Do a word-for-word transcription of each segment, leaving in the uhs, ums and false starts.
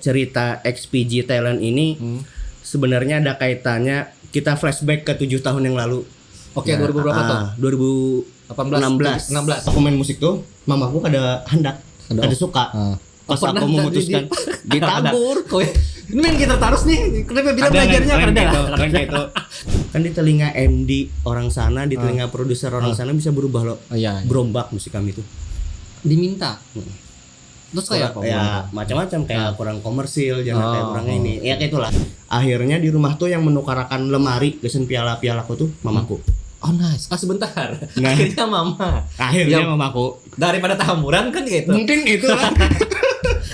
Cerita X P G Thailand ini sebenarnya ada kaitannya, kita flashback ke tujuh tahun yang lalu. Oke, dua ribu berapa tuh? Ah, dua ribu enam belas. Enam belas. Aku main musik tuh, mamaku kada handak, kada suka. Ah. Pas aku memutuskan, ditabur. Kowe ini main gitar terus nih. Kenapa bilang Ada, belajarnya lain kada? Gitu, lain gitu. Kan di telinga M D orang sana, di telinga produser orang sana bisa berubah loh. Oh, iya, iya. Berombak musik kami tuh. Diminta. Terus kayak apa? Ya macam-macam, kayak kurang komersil, jangan kayak kurang ini. Ya kayak itulah. Akhirnya di rumah tuh yang menukarakan lemari, gasan piala-pialaku tuh mamaku. Oh, nice. Ah, sebentar. Nah. Akhirnya mama. Akhirnya Yang- mamaku. Daripada tamuran kan gitu. Mungkin gitu lah.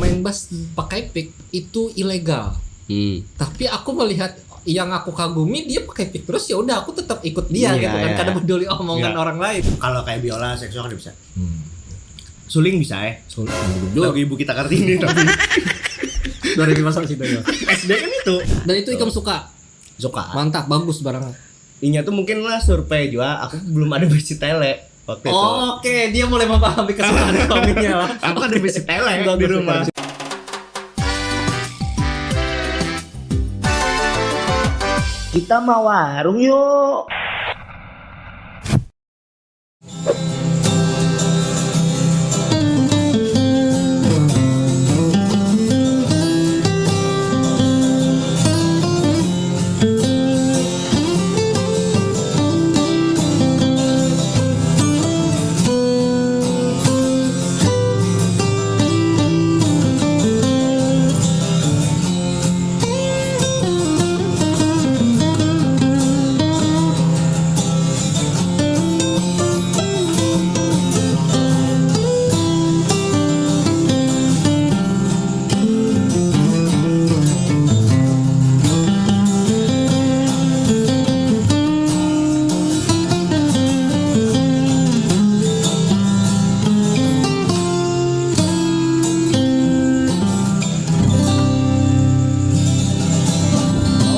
Main bass pakai pick itu ilegal. Hmm. Tapi aku melihat yang aku kagumi, dia pakai pick terus, ya udah, aku tetap ikut dia Iya, gitu kan. Iya. Kada peduli omongan Iya. orang lain. Kalau kayak biola, seksual kada bisa. Suling bisa ya. Sulit. Lagu ibu kita kartini tapi Dari masa situ ya. S D kan itu. Dan itu ikam suka. Suka. Mantap, bagus barangnya. Inya tuh mungkin lah survei juga. Aku belum ada besi tele waktu itu. Oh, oke, dia mulai memahami kesukaan suaminya lah. Aku ada besi tele di Bagus, rumah. bagus. Kita mau warung yuk.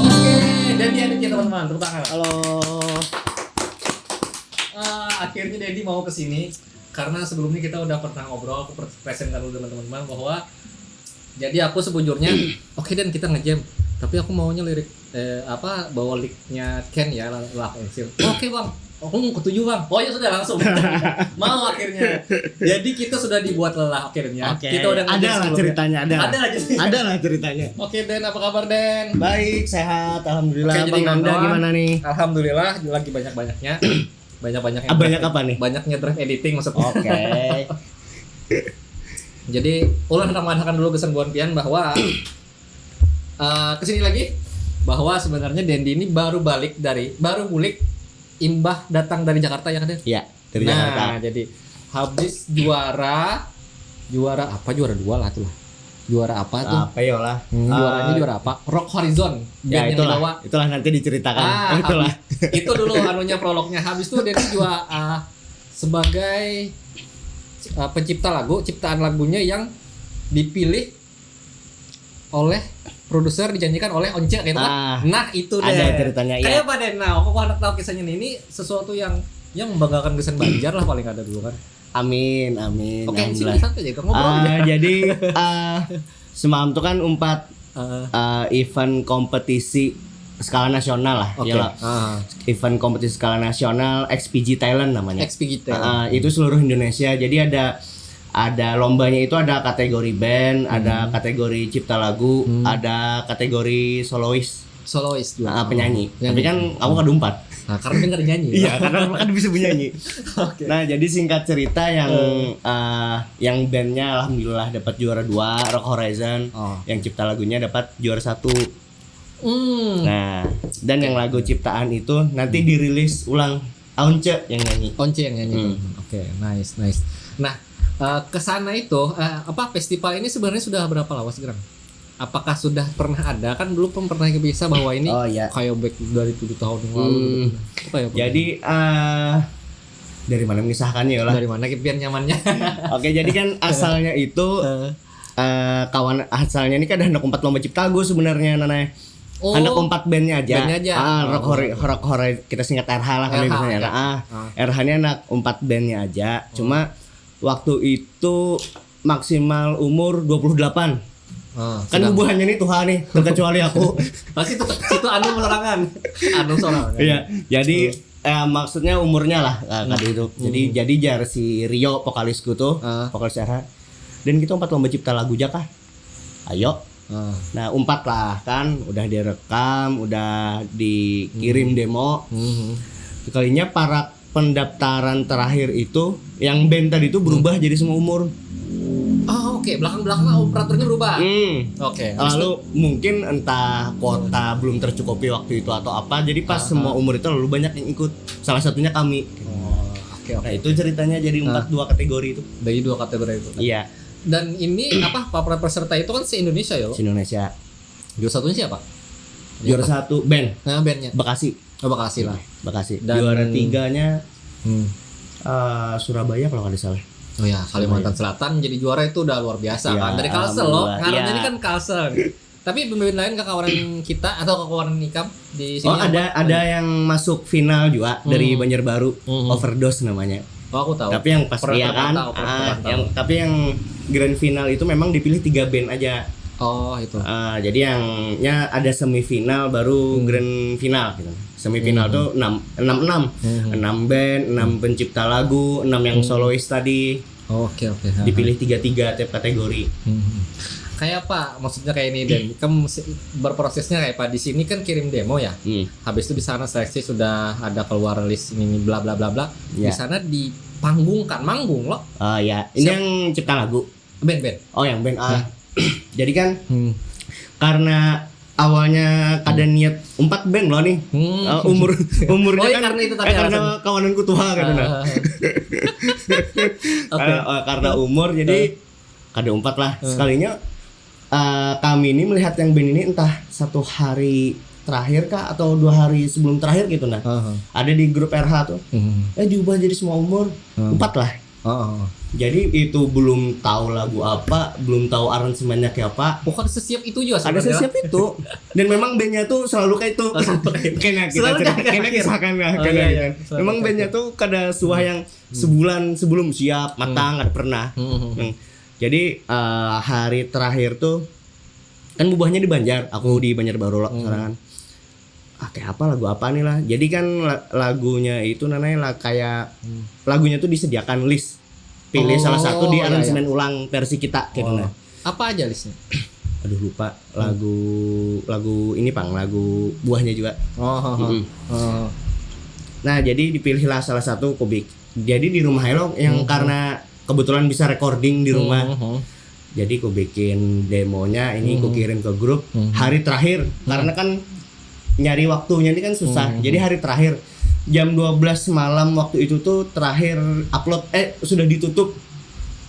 Oke, dan dia kita teman-teman, tepuk tangan. Halo. Eh, akhirnya Dedi mau ke sini karena sebelumnya kita udah pernah ngobrol, aku per- presentkan dulu dengan teman-teman bahwa jadi aku sebujurnya oke dan kita ngejam, tapi aku maunya lirik eh, apa bawa licknya Ken ya, Love and Seal. Oke bang, aku mau ketujuh bang. Oh ya sudah, langsung mau akhirnya. Jadi kita sudah dibuat lelah akhirnya. Oke. Kita udah ngejam Ada lah sebelumnya. Ceritanya ada. Ada lah ceritanya. Ada lah ceritanya. Oke, Dan, apa kabar, Dan? Baik, sehat, alhamdulillah. Oke, jadi Bang Nanda kawan-kawan, gimana nih? Alhamdulillah, lagi banyak-banyaknya. Banyak-banyaknya. Ah, banyak apa nih? Banyaknya drive editing maksudnya. Oke. Jadi, ulun hendak mengatakan dulu kesan buan pian bahwa eh kesini lagi bahwa sebenarnya Dendi ini baru balik dari baru bulik imbah datang dari Jakarta ya kan, Den? Ya, dari Nah, Jakarta. Jadi habis juara juara apa juara dua lah tuh lah. Juara apa tuh? Apa ya lah? Hmm, juaranya Eh, juara apa? Rock Horizon. Ya Band yang itulah, dibawa. Itulah nanti diceritakan. Ah, Itulah. Itu dulu anunya prolognya. Habis itu Dendi juga ah, sebagai ah, pencipta lagu, ciptaan lagunya yang dipilih oleh produser, dijanjikan oleh Once gitu kan. Ah, Nah, itu deh. Ada ceritanya ya. Kayak apa deh? Nah, aku anak tahu kisahnya nih. Ini sesuatu yang yang membanggakan kesan Banjar lah paling ada dulu kan. Amin, amin. Oke, sini Alhamdulillah. santai aja, ngobrol Ah, aja. Jadi eh, semalam tuh kan umpat Heeh. eh, event kompetisi skala nasional lah, Oke. Iyalah. Ah. Event kompetisi skala nasional X P G Thailand namanya. X P G Thailand. Ah, itu seluruh Indonesia. Jadi ada ada lombanya itu ada kategori band, ada Hmm. kategori cipta lagu, Hmm. ada kategori solois, Solois juga. ah, penyanyi. Penyanyi. Tapi kan aku kada umpat. Nah, karena dia nggak ada nyanyi. Iya, karena aku kan bisa menyanyi. Oke. Nah, jadi singkat cerita yang Hmm. eh, yang bandnya alhamdulillah dapat juara dua, Rock Horizon. Oh. Yang cipta lagunya dapat juara satu. Hmm. Nah, dan yang lagu ciptaan itu nanti dirilis ulang Once yang nyanyi. Once yang nyanyi. Hmm. Oke, nice, nice. Nah, eh, ke sana itu eh, apa festival ini sebenarnya sudah berapa lawas gerang? Apakah sudah pernah ada kan dulu pun pernah bisa bahwa ini Oh, iya. Kayak back dari tujuh tahun yang lalu. Hmm. Gitu. Apa ya? Jadi eh dari mana mengisahkannya ya lah? Dari mana pian nyamannya? Oke, jadi kan asalnya itu Eh, eh kawan asalnya ini kan hendak umpat lomba cipta lagu sebenarnya, Nana. Oh. Hendak umpat bandnya aja. Bandnya aja. Ah, Oh, rock hore, rock hore, kita singkat R H lah kami R H, biasanya. ya. Ah, Ah. R H-nya anak umpat bandnya aja. Cuma waktu itu maksimal umur dua puluh delapan. Ah, Kan bubuhannya nih tuha nih, terkecuali aku. Pasti itu situ anu sorangan. Anu sorangan. Iya, jadi eh, maksudnya umurnya lah eh, tadi itu. Jadi jadi jar si Rio vokalisku tuh, Ah. vokalis R H. Dan kita umpat lomba cipta lagu aja kah? Ayo. Ah. Nah, umpat lah kan, udah direkam, udah dikirim demo. Mhm. Sekalinya para pendaftaran terakhir itu, yang band tadi itu berubah jadi semua umur. Oh, oke, belakang-belakang operatornya berubah. Hmm. Oke. Lalu mungkin entah kuota belum tercukupi waktu itu atau apa, jadi pas semua umur itu lalu banyak yang ikut. Salah satunya kami. Oh, oke, oke. Nah, itu ceritanya jadi empat dua kategori itu. Dari dua kategori itu. Iya, Dan ini apa, para peserta itu kan se-Indonesia ya, lo? Se-Indonesia. Juara satunya siapa? Juara satu band Nah, bandnya. Bekasi. Oh, Bekasi lah. Bekasi. Dan- Juara tiganya Hmm. eh, Surabaya kalau nggak salah. Oh ya, Kalimantan Selatan jadi juara itu udah luar biasa Ya, kan. Dari Kalsel lo, alhamdulillah. Ngarannya Ya. Ini kan Kalsel. Tapi band-band lain kakawanan kita atau kakawanan ikam di sini? Oh, ada apa? Ada yang masuk final juga dari Banjarbaru, Hmm. Overdose namanya. Oh, aku tahu. Tapi yang pas Pernah iya kan, terpantau, pernah ah, terpantau. yang tapi yang grand final itu memang dipilih tiga band aja. Oh, itu. Ah, jadi yangnya ada semifinal baru grand final gitu. Semifinal tuh enam enam enam. Hmm. Enam band, enam pencipta lagu, enam yang solois tadi. Oke, oke. Dipilih tiga-tiga tiap kategori. Hmm. Kayak apa? Maksudnya kayak ini, Dan. Kamu se- berprosesnya kayak apa? Di sini kan kirim demo ya. Hmm. Habis itu di sana seleksi, sudah ada keluar list ini, ini, bla bla bla bla. Ya. Di sana dipanggungkan, manggung lo. Ah, ya, ini yang cipta lagu. Band-band. Oh, yang band. Ah. Jadi kan Hmm. karena awalnya kada niat empat band loh nih. Hmm. Eh, umur umurnya Oh, iya, kan karena itu tadi eh, karena alasan. Kawananku tuha gitu nah. Ah. Oke. Karena, eh, karena umur jadi kada empat lah. Sekalinya eh, kami ini melihat yang band ini entah satu hari terakhir kah atau dua hari sebelum terakhir gitu nah. Aha. Ada di grup R H tuh. Hmm. Eh, diubah jadi semua umur. Empat lah. Oh. Jadi itu belum tahu lagu apa, belum tahu aransemennya kayak apa. Bukan sesiap itu juga Ada sebenarnya. Sesiap itu. Dan memang bandnya tuh selalu kayak itu. Oh, selalu kayak itu. Kena kita Selalu cerita, kayak kena akhir. Kisahkan lah, Oh, kena iya, gitu. Iya. Selalu Memang kayak bandnya akhir. Tuh kada suah yang sebulan sebelum siap, matang, kada pernah. Hmm. Hmm. Jadi eh, hari terakhir tuh kan bubuhannya di Banjar, aku di Banjarbaru lo, sorangan. Ah, kayak apa lagu apa nih lah. Jadi kan la- lagunya itu nananya lah kayak lagunya tuh disediakan list. Pilih Oh, salah satu di iya, aransemen ulang versi kita gitu Oh. Nah. Apa aja listnya? Aduh lupa lagu lagu ini pang lagu buahnya juga. Oh, oh, oh. Mm-mm. Oh. Nah, jadi dipilihlah salah satu kubik. Jadi di rumah lo yang karena kebetulan bisa recording di rumah. Hmm. Jadi ku bikin demonya ini ku kirim ke grup hari terakhir karena kan nyari waktunya ini kan susah. Jadi hari terakhir jam dua belas malam waktu itu tuh terakhir upload eh sudah ditutup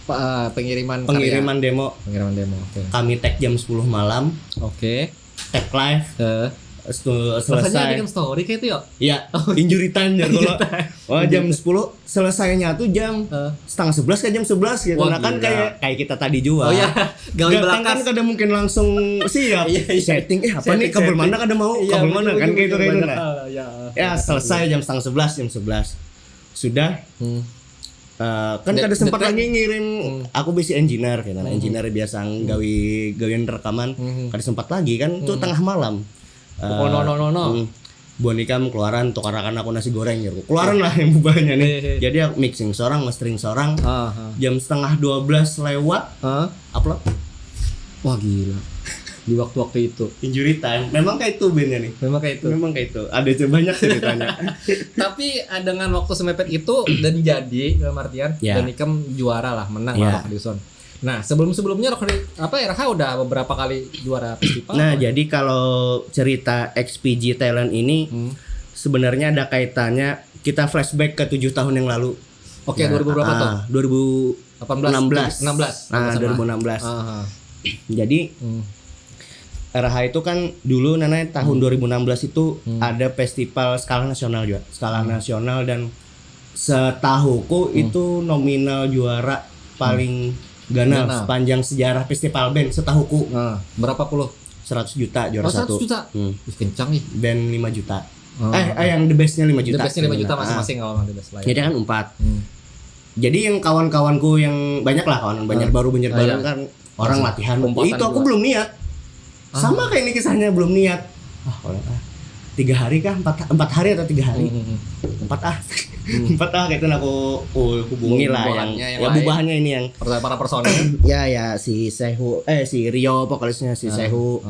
Pa- eh, pengiriman karya. Pengiriman demo. Pengiriman demo. Oke. Kami tag jam sepuluh malam, Oke. tag live, Eh, setu- rasanya selesai. Bikin story kayak itu ya? Ya, injury time ya kalau. Wah, jam sepuluh selesainya tuh jam setengah sebelas ke jam sebelas gitu. Wah, Nah, kan gila. kayak kayak kita tadi juga. Oh ya, gawe Datang kan belakas. Kada mungkin langsung siap. Iya, iya. Setting eh apa nih Setting, kabel mana setting. Kada mau, Iya, kabel mana betul, kan kayak itu betul, kayak itu banyak nah. Hal, ya. Ya, selesai jam setengah sebelas, jam sebelas. Sudah Hmm. eh, kan Det- kada sempat detek. Lagi ngirim aku bisi engineer gitu. Nah, engineer biasa gawe gawean rekaman. Kada sempat lagi kan itu tengah malam. Pokok no, no, no, no. Hmm. Buhan ikam keluaran tukarakan aku nasi goreng gitu. Keluaran lah yang bubahnya nih. Hehe. Jadi aku mixing seorang, mastering seorang. Ah, ah. Jam setengah dua belas lewat Ah. upload. Wah, gila. Di waktu-waktu itu. Injury time. Memang kayak itu bandnya nih. Memang kayak itu. Memang kayak itu. Ada banyak ceritanya. Tapi eh, dengan waktu semepet itu dan jadi dalam artian Ya. dan ikam juara lah, menang Ya. lah Rock Dison. Nah, sebelum-sebelumnya Rock Di- apa R H udah beberapa kali juara festival. Nah, jadi kalau cerita X P G Talent ini Hmm. sebenarnya ada kaitannya kita flashback ke tujuh tahun yang lalu. Oke, dua ribu berapa tuh? Ah, dua ribu Delapan belas. enam belas. Enam belas. Ah, dua ribu enam belas. Ah, ah. Jadi Hmm. R H itu kan dulu nananya tahun dua ribu enam belas itu ada festival skala nasional juga, skala nasional dan setahuku itu nominal juara paling ganal, Ganal. Sepanjang sejarah festival band setahuku. Nah, berapa puluh? Seratus juta juara Oh, satu. Seratus juta. Hmm. Wih, kencang nih. Band lima juta. Oh. Eh, eh, yang the bestnya lima The juta. bestnya lima juta Ah. masing-masing kalau di best lain. Jadi kan empat. Hmm. Jadi yang kawan-kawanku yang banyak lah kawan Banjarbaru Banjarbaru Ah, iya. Kan Orang latihan. Itu aku belum niat. Sama kayak ini kisahnya, belum niat. Ah, orang ah. Tiga hari kah? Empat, empat hari atau tiga hari? Hmm. Empat ah. Empat ah, gitu. Aku, aku hubungi lah yang, yang ya, bubahannya ini yang para, para personil. Ya, ya, si Sehu, eh, si Rio vokalisnya, si Sehu,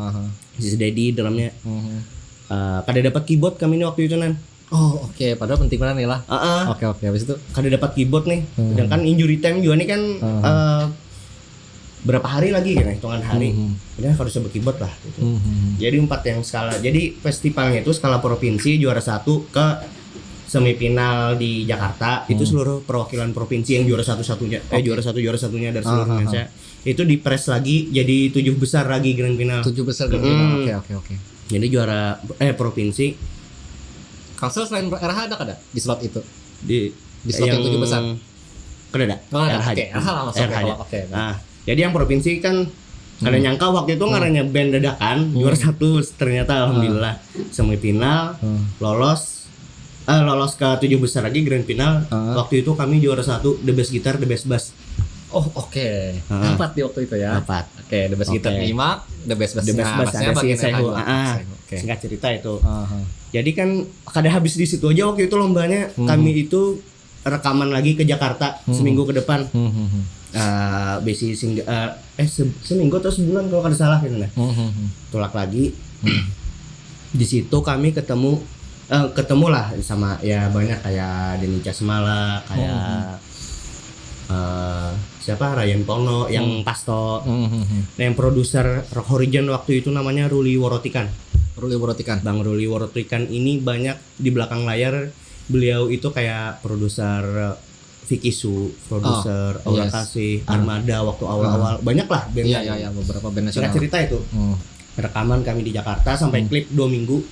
si Dedi drumnya. Eh, kada dapat keyboard kami ini waktu itu, Nan. Oh, oke. Padahal penting banget nih lah. Heeh. Oke, oke. Habis itu? Kada dapat keyboard nih. Sedangkan injury time juga nih kan, eh, berapa hari lagi kan, hitungan hari. Udah, harus coba keyboard lah gitu. Jadi empat yang skala. Jadi festivalnya itu skala provinsi, juara satu ke semifinal di Jakarta. Itu seluruh perwakilan provinsi yang juara satu-satunya, eh, juara satu, juara satunya dari seluruh Indonesia. Itu di-press lagi jadi tujuh besar lagi grand final. Tujuh besar grand final. Oke, oke, oke. Jadi juara, eh, provinsi. Kalsel selain R H ada kada di slot itu? Di slot yang tujuh besar? Kada ada. Oh, ada. R H aja. Oke, R H lah masuk. R H aja. Oke. Nah, jadi yang provinsi kan kada nyangka waktu itu ngarannya band dadakan, juara satu ternyata, alhamdulillah. Semifinal, lolos, eh, lolos ke tujuh besar lagi, grand final. Waktu itu kami juara satu, the best guitar, the best bass. Oh, oke. Dapat di waktu itu ya. Dapat. Oke, the best guitar nyimak, the best bass. The best bass ada si Sehu. Oke. Singkat cerita itu. Jadi kan kada habis di situ aja waktu itu lombanya. Kami itu rekaman lagi ke Jakarta seminggu ke depan. Eh, besi sing-, eh, eh, se-, seminggu atau sebulan kalau kada salah gitu nah. Tulak lagi. Di situ kami ketemu, eh, ketemu lah sama ya banyak kayak Denny Casmala, kayak, eh, siapa, Ryan Pono, yang Pasto. Nah, yang produser Rock Horizon waktu itu namanya Ruli Worotikan. Ruli Worotikan. Bang Ruli Worotikan ini banyak di belakang layar, beliau itu kayak produser Vicky Su, produser Aura Kasih, Armada waktu awal-awal. Banyak lah band. Iya, iya, iya, beberapa band nasional. Singkat cerita itu, rekaman kami di Jakarta sampai klip dua minggu.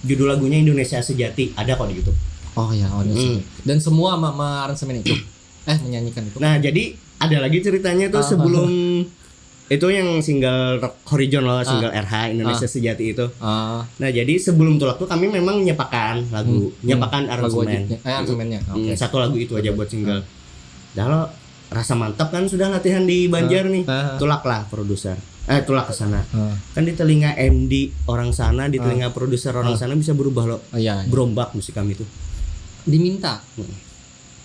Judul lagunya Indonesia Sejati, ada kok di YouTube. Oh ya, ada sih. Dan semua ma-, ma-, aransemen itu, eh, menyanyikan itu. Nah, jadi ada lagi ceritanya tuh sebelum itu yang single Rock Horizon loh, single R H Indonesia Sejati itu. Nah, jadi sebelum tulak tuh kami memang nyepakan lagu, nyepakan aransemen. Eh, aransemennya. Oke. Satu lagu itu aja buat single. Dah lo, rasa mantap kan sudah latihan di Banjar nih. Tulak lah produser. Eh, tulak ke sana. Kan di telinga M D orang sana, di telinga produser orang sana bisa berubah lo. Iya, iya. Berombak musik kami tuh. Diminta.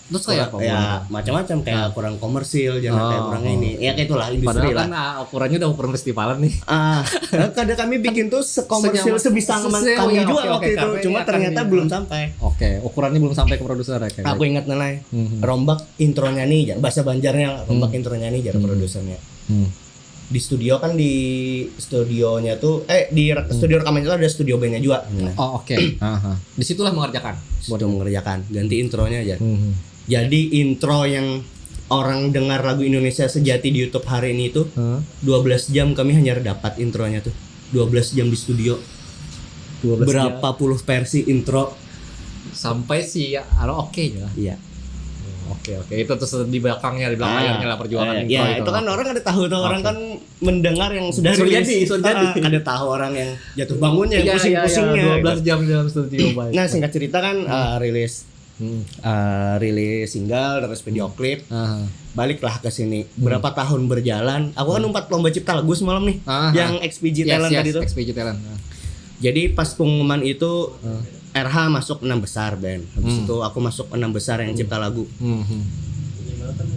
Terus kayak apa? Ya, macam-macam, kayak kurang komersil, jangan kayak kurang ini. Ya, kayak itulah, industri lah. Padahal kan, ah, ukurannya udah ukuran festivalan nih. Ah, kada kami bikin tuh sekomersil sebisa kami juga waktu itu. Cuma ternyata belum sampai. Oke, ukurannya belum sampai ke produser ya, kayak. Aku ingat nilai. Rombak intronya nih, jar, bahasa Banjarnya lah, rombak intronya nih, jar produsernya. Di studio kan, di studionya tuh, eh, di re-, studio rekamannya tuh ada studio bandnya juga. Nah. Oh, oke. Aha. Disitulah mengerjakan. Situ mengerjakan, ganti intronya aja. Jadi intro yang orang dengar lagu Indonesia Sejati di YouTube hari ini itu dua belas jam kami hanya dapat intronya tuh. Dua belas jam di studio. Dua belas jam. Berapa puluh versi intro. Sampai si, ya, anu, oke aja lah. Iya. Oke, oke. Itu terus di belakangnya, di belakang layarnya lah perjuangan intro itu. Ya, itu kan orang kada tahu tuh, orang kan mendengar yang sudah jadi, sudah jadi. Kada tahu orang yang jatuh bangunnya, yang pusing-pusingnya. Dua belas jam dalam studio, baik. Nah, singkat cerita kan, eh, rilis, eh, rilis single, terus video klip. Baliklah ke sini. Berapa tahun berjalan, aku kan umpat lomba cipta lagu semalam nih, yang X P G Talent tadi tuh. X P G Talent. Jadi pas pengumuman itu, R H masuk enam besar band. Habis itu aku masuk enam besar yang cipta lagu.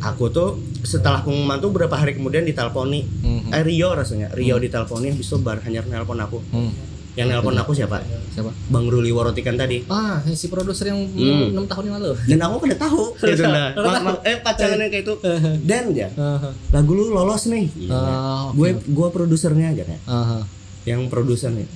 Aku tuh setelah pengumuman tuh berapa hari kemudian diteleponi. Eh, Rio rasanya. Rio diteleponi, habis itu bar hanyar nelpon aku. Yang nelpon aku siapa? Siapa? Bang Ruli Worotikan tadi. Ah, si produser yang enam tahun yang lalu. Dan aku kada tahu gitu nah. Ma-, ma-, eh, pacangan yang kayak itu. Dan ya, lagu lu lolos nih. Iya. Gue, gue produsernya aja kan. Yang produser nih.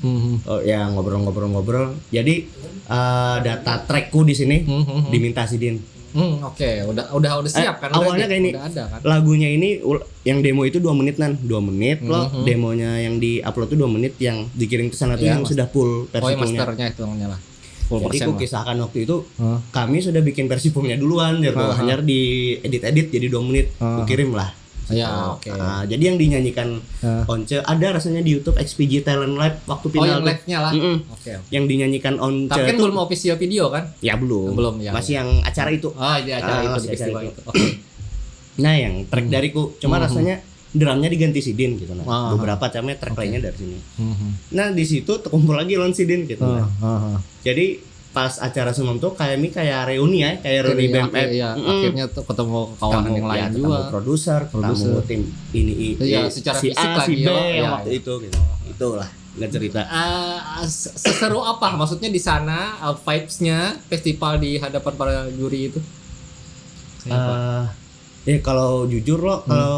Oh ya, ngobrol-ngobrol-ngobrol. Jadi, eh, data trackku di sini diminta sidin. Hmm, oke, udah, udah, udah siap kan? Awalnya kayak ini. Udah ada kan? Lagunya ini ul-, yang demo itu dua menit, Nan, dua menit lo. Demonya yang di-upload tuh dua menit, yang dikirim ke sana tuh yang sudah full versi fullnya. Oh, yang masternya itu namanya lah. Full. Jadi aku kisahkan waktu itu, kami sudah bikin versi fullnya duluan, jar tuh. Hanyar di-edit-edit jadi dua menit, aku kirim lah. Ya, oke. Ah, jadi yang dinyanyikan Once ada rasanya di YouTube X P G Talent Live waktu final. Oh, yang live-nya lah. Oke, oke. Yang dinyanyikan Once. Tapi kan belum official video kan? Ya, belum. Belum, ya. Masih yang acara itu. Oh, iya, acara itu, di festival itu. Oke. Nah, yang track dariku, cuma rasanya drumnya diganti sidin gitu nah. Ah. Beberapa camnya track lainnya dari sini. Hmm. Nah, di situ terkumpul lagi lawan sidin gitu nah. Ah, ah, ah. Jadi pas acara semalam tuh kayak ini kayak reuni ya, kayak reuni B M F. Iya, akhirnya tuh ketemu kawan yang lain juga. Ketemu produser, ketemu tim ini, iya, secara fisik lagi si B yang waktu itu gitu. Itulah nggak cerita. Uh, seseru apa maksudnya di sana, uh, vibes-nya festival di hadapan para juri itu? Uh, ya kalau jujur loh, hmm. kalau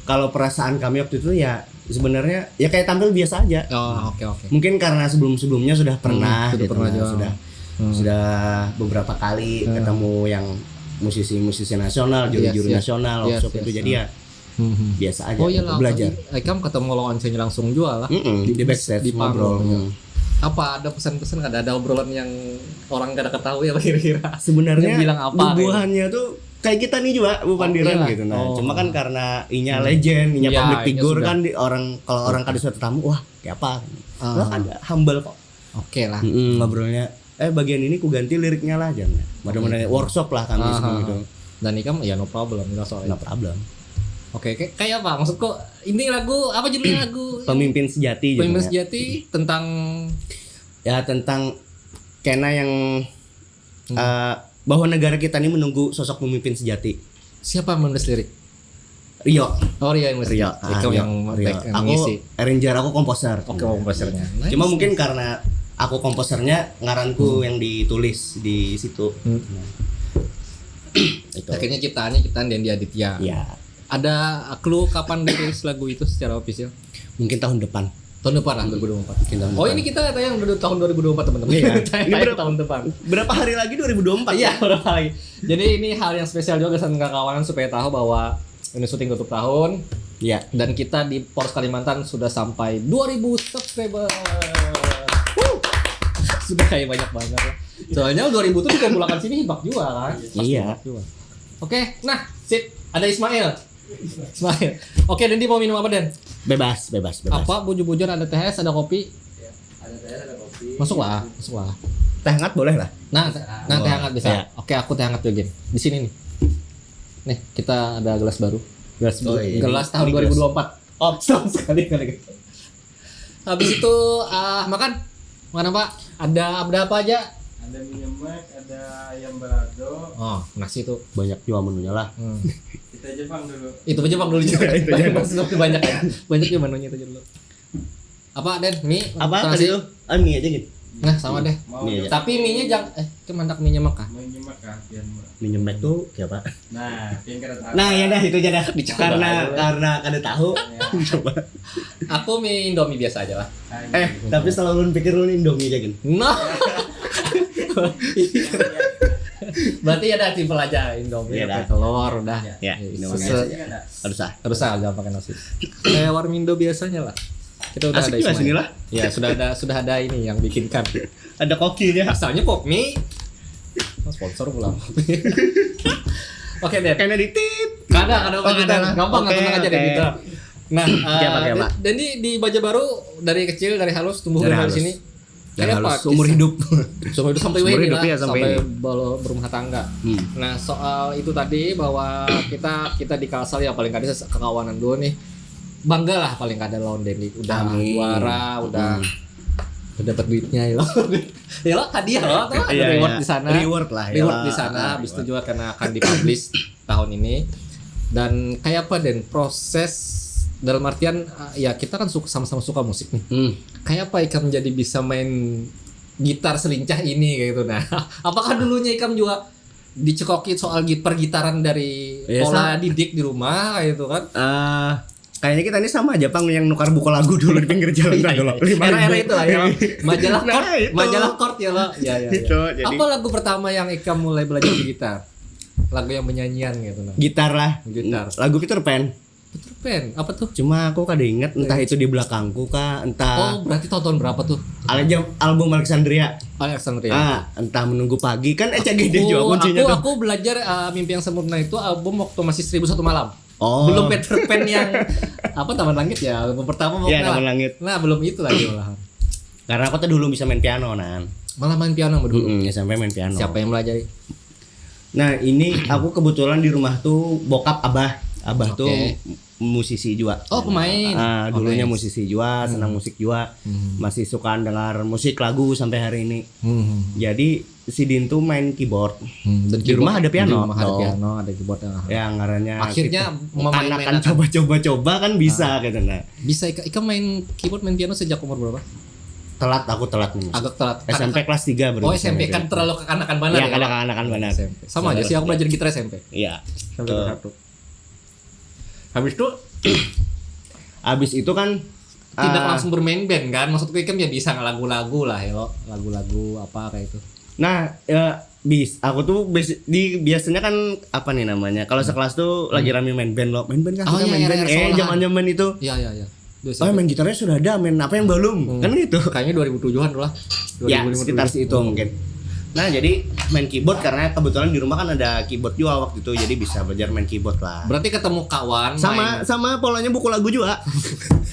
kalau perasaan kami waktu itu ya sebenarnya ya kayak tampil biasa aja. Oh, oke, oke. Mungkin karena sebelum-sebelumnya sudah pernah, hmm, sudah gitu, pernah nah, juga. Sudah hmm. sudah beberapa kali hmm. ketemu yang musisi-musisi nasional, juri-juri yes, yes. nasional, yes, workshop yes, itu yes. jadi ya hmm. biasa aja. Oh iya lah, belajar. Ikam ketemu lawan Ceng langsung juga lah. Mm-mm, di, di backstage di ngobrol. Hmm. Apa ada pesan-pesan, ada ada obrolan yang orang kada ketahui apa kira-kira? Sebenarnya bilang apa? Bubuhannya tuh kayak kita nih juga bupandiran gitu nah. Oh. Cuma kan karena inya hmm. legend, inya ya, public figure kan di orang kalau orang kada suka tetamu, wah kayak apa? Uh. Lo kan humble kok. Oke okay lah. Mm-mm, ngobrolnya eh bagian ini ku ganti liriknya lah jangan. Mudah-mudahan okay. workshop lah kami uh, sebelum itu. Dan ikam ya no problem enggak soalnya. No problem. Oke, okay, kayak apa maksudku? Ini lagu apa judulnya lagu? Pemimpin sejati. Pemimpin sejati tentang ya tentang kena yang hmm. uh, bahwa negara kita ini menunggu sosok pemimpin sejati. Siapa yang menulis lirik? Rio. Oh Rio yang menulis. Rio. Ah, Rio. Yang Rio. Aku arranger, aku komposer. Oke, komposernya. Nice. Cuma mungkin karena aku komposernya, ngaranku hmm. yang ditulis di situ. Hmm. Nah. Itu. Akhirnya ciptaannya ciptaan Dendi Aditya. Iya. Ada clue kapan dirilis lagu itu secara official? Mungkin tahun depan. Tahun depan lah, dua ribu dua puluh empat. Tahun oh depan. Ini kita tayang dua tahun dua ribu dua puluh empat teman-teman. Iya. Ini berapa, tahun depan. Berapa hari lagi dua ribu dua puluh empat? Iya, berapa hari. Jadi ini hal yang spesial juga kesan kakawanan supaya tahu bahwa ini syuting tutup tahun. Iya. Dan kita di Poros Kalimantan sudah sampai dua ribu subscriber. Wuh. Sudah kayak banyak banget ya. Soalnya dua ribu tuh dikumpulkan sini hibak juga kan? Iya. Hibak juga. Oke, nah, sip. Ada Ismail. Ismail. Oke, Dendi mau minum apa, Den? Bebas, bebas, bebas. Apa bujur-bujur ada teh es, ada kopi? Ya, ada teh es, ada kopi. Masuklah, masuklah. Teh hangat boleh lah. Nah, nah teh hangat bisa. Ya. Oke, aku teh hangat juga. Di sini nih. Nih, kita ada gelas baru. Gelas oh, iya. Gelas tahun dua ribu dua puluh empat. Oh, sekali kali. Habis itu uh, makan. Makan apa? Ada ada apa aja? Ada mie nyemek, ada ayam balado. Oh, nasi tuh. Banyak juga menunya lah. Hmm. Kita Jepang dulu. Itu Jepang dulu juga. Itu Jepang. Banyak ya. Banyak juga menunya itu dulu. Apa Den? Mie? Apa tadi tuh? Ah, mie aja gitu. Nah, sama deh. Mie aja. Tapi mie-nya jangan eh ke mandak mie nyemek kah? Mie nyemek kah? Mie nyemek tuh siapa? Nah, yang kada tahu. Nah, ya dah itu aja dah. Karena karena kada tahu. Ya. Coba. Aku mie Indomie biasa aja lah. Eh, tapi setelah ulun pikir ulun Indomie aja gini. Nah. Berarti ya dah simpel aja Indomie ya, telur udah. Ya, ya, Indomie aja. Harus ah. Harus ah jangan pakai nasi. Kayak warmindo biasanya lah. Kita udah ada Ismail. Ya, sudah ada sudah ada ini yang bikinkan. Ada kokinya. Asalnya pop mie. Sponsor pulang. Oke deh. Karena ditit. Kada, kada, oh, kada. Gampang okay, aja okay. Gitu. Nah, uh, dan di, di Baja Baru dari kecil dari halus tumbuh dari halus. Sini. Dari halus seumur hidup. Seumur hidup sampai seumur hidup, ya, sampai, sampai berumah tangga. Hmm. Nah, soal itu tadi bahwa kita kita di Kalsel ya paling kada kekawanan dulu nih. Bangga lah paling kada lawan Dendi udah amin. Juara, udah hmm. Udah dapat duitnya ya. Ya lo hadiah lo tuh ada iya, reward iya. Di sana. Reward lah ya. Reward di sana habis itu juga karena akan dipublish tahun ini. Dan kayak apa Den proses dalam artian uh, ya kita kan suka sama-sama suka musik nih. Hmm. Kayak apa ikam jadi bisa main gitar selincah ini kayak gitu nah. Apakah dulunya ikam juga dicekoki soal pergitaran dari ya, pola didik di rumah kayak gitu kan? Uh, Kayaknya kita ini sama aja pang yang nukar buku lagu dulu di pinggir jalan tadi loh. Era-era itu lah ya. Majalah nah, Chord, itu. Majalah Chord ya lo. Ya, ya, ya. Itu, jadi... Apa lagu pertama yang Ikam mulai belajar di gitar? Lagu yang menyanyian gitu nah. Gitar lah. Gitar. Lagu Peter Pan. Peter Pan, apa tuh? Cuma aku kada ingat entah itu di belakangku kah, entah. Oh, berarti tahun-tahun berapa tuh? Album Alexandria. Alexandria. Ah, entah menunggu pagi kan eh gede juga kuncinya aku, tuh. Aku belajar uh, Mimpi yang Sempurna itu album waktu masih seribu satu malam. Oh. Belum Peter Pan yang apa Taman Langit ya, album pertama mau ya, Taman Langit. Nah, belum itu lagi malahan. Karena aku tuh dulu bisa main piano nan. Malah main piano dulu. Mm -mm, S M P main piano. Siapa yang melajari? Nah, ini aku kebetulan di rumah tuh bokap abah. Abah tuh musisi juga. Oh, pemain. Ah, dulunya musisi juga, senang musik juga. Masih suka dengar musik lagu sampai hari ini. Jadi sidin tuh main keyboard. Hmm, dan Di rumah ada piano. Di rumah ada tuh. Piano, ada keyboard. Ah. Ya, ngarannya Akhirnya kita- memain- anak-anak coba-coba-coba kan bisa gitu nah. Bisa Ika, Ika main keyboard, main piano sejak umur berapa? Telat, aku telat nih. Agak telat. S M P kelas tiga baru Oh, bisa S M P main kan piano. Terlalu kekanakan banget Ya, ya. Kekanakan banget. S M P. Sama aja sih, aku belajar gitar S M P. Iya. S M P kelas satu. Habis itu Abis itu kan tidak ah, langsung bermain band kan? Maksudku kan ya bisa lagu-lagu lah ya, lagu-lagu apa kayak itu. Nah, ya bis aku tuh bes- di biasanya kan apa nih namanya? Kalau sekelas tuh lagi rame main band loh. Main band kan Oh, kita iya, main iya, band. iya, Eh, sekolahan. zaman-zaman itu. Iya, iya, iya. Dua Oh, main gitarnya sudah ada, main apa yang belum? Kan gitu. Kayaknya dua ribu tujuh-an lah. Ya, dua ribu lima, sekitar situ mungkin. Nah, jadi main keyboard karena kebetulan di rumah kan ada keyboard juga waktu itu, jadi bisa belajar main keyboard lah. Berarti ketemu kawan Sama main. Sama polanya buku lagu juga.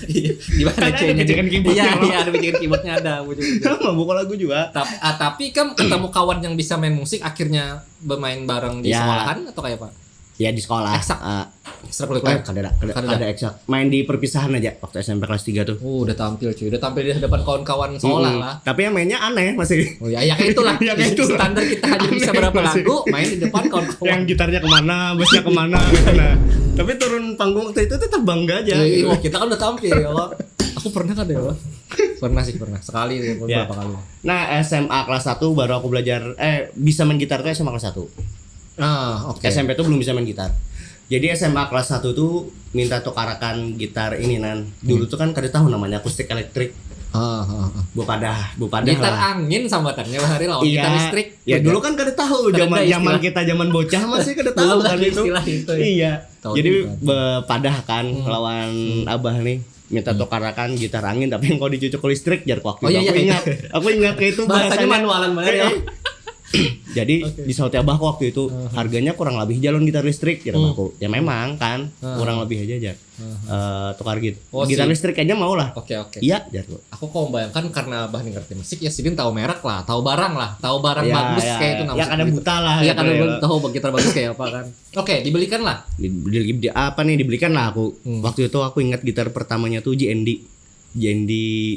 Iya, gimana Kan ada C-nya? bisikan keyboardnya, Iya, loh. Iya, ada bisikan keyboardnya ada. Ujung-ujung. Sama buku lagu juga. Tapi, ah, tapi kan ketemu kawan yang bisa main musik, akhirnya bermain bareng di Ya. Sekolahan atau kayak apa? Ya di sekolah. Eksak. Ah, Ekstrakurikuler. eh, kada ada, kada, Kada ada. Ada eksak. Main di perpisahan aja waktu S M P kelas tiga tuh. Oh, udah tampil cuy, udah tampil di hadapan kawan-kawan sekolah Mm-mm. lah. Tapi yang mainnya aneh masih. Oh ya, ya kayak itulah. Ya, kayak itulah. Standar kita hanya bisa Aneh berapa masih. Lagu, main di depan kawan-kawan. Yang gitarnya kemana, bassnya kemana gitu nah. Tapi turun panggung waktu itu tetap bangga aja. Iya, Gitu. Iya, kita kan udah tampil ya Allah. Aku pernah kan ya Allah. Pernah sih pernah. Sekali ya, Ya. Berapa kali? Nah, S M A kelas satu baru aku belajar eh bisa main gitar tuh S M A kelas satu. Ah, oke. S M P tuh belum bisa main gitar. Jadi S M A kelas satu tuh minta tukarakan gitar ini nan. Dulu tuh kan kada tahu namanya akustik elektrik. Ah, ah, ah. Bupadah, bupadah Gitar lah. Angin sambatannya bahari lawan Iya. Gitar listrik. Ya Beda. Dulu kan kada tahu Kada zaman ada zaman istilah. Kita zaman bocah masih kada Belum tahu ada kan itu. Istilah itu. Iya. Tahu Jadi juga. Bepadah kan lawan abah nih minta tukarakan gitar angin tapi yang kau dicucuk listrik jar waktu Oh, itu. Iya, Aku iya, ingat, aku ingat kayak itu Bahasanya manualan banget ya. Eh, eh. Jadi di sautnya abahku waktu itu harganya kurang lebih jalon gitar listrik gitu abahku. Ya memang kan kurang lebih aja aja. Eh, tukar git Oh, gitar sih. Listrik aja mau lah. Oke, oke. Iya, jarku. Aku kok membayangkan karena abah nih ngerti musik ya sidin tahu merek lah, tahu barang lah, tahu barang Ya, bagus ya, kayak itu ya, namanya. kada buta lah, Ya gitu kada ya. Buta, tahu gitar bagus kayak apa kan. Oke, dibelikan lah. Di, di, di- apa nih dibelikan lah aku. Waktu itu aku ingat gitar pertamanya tuh J N D. J N D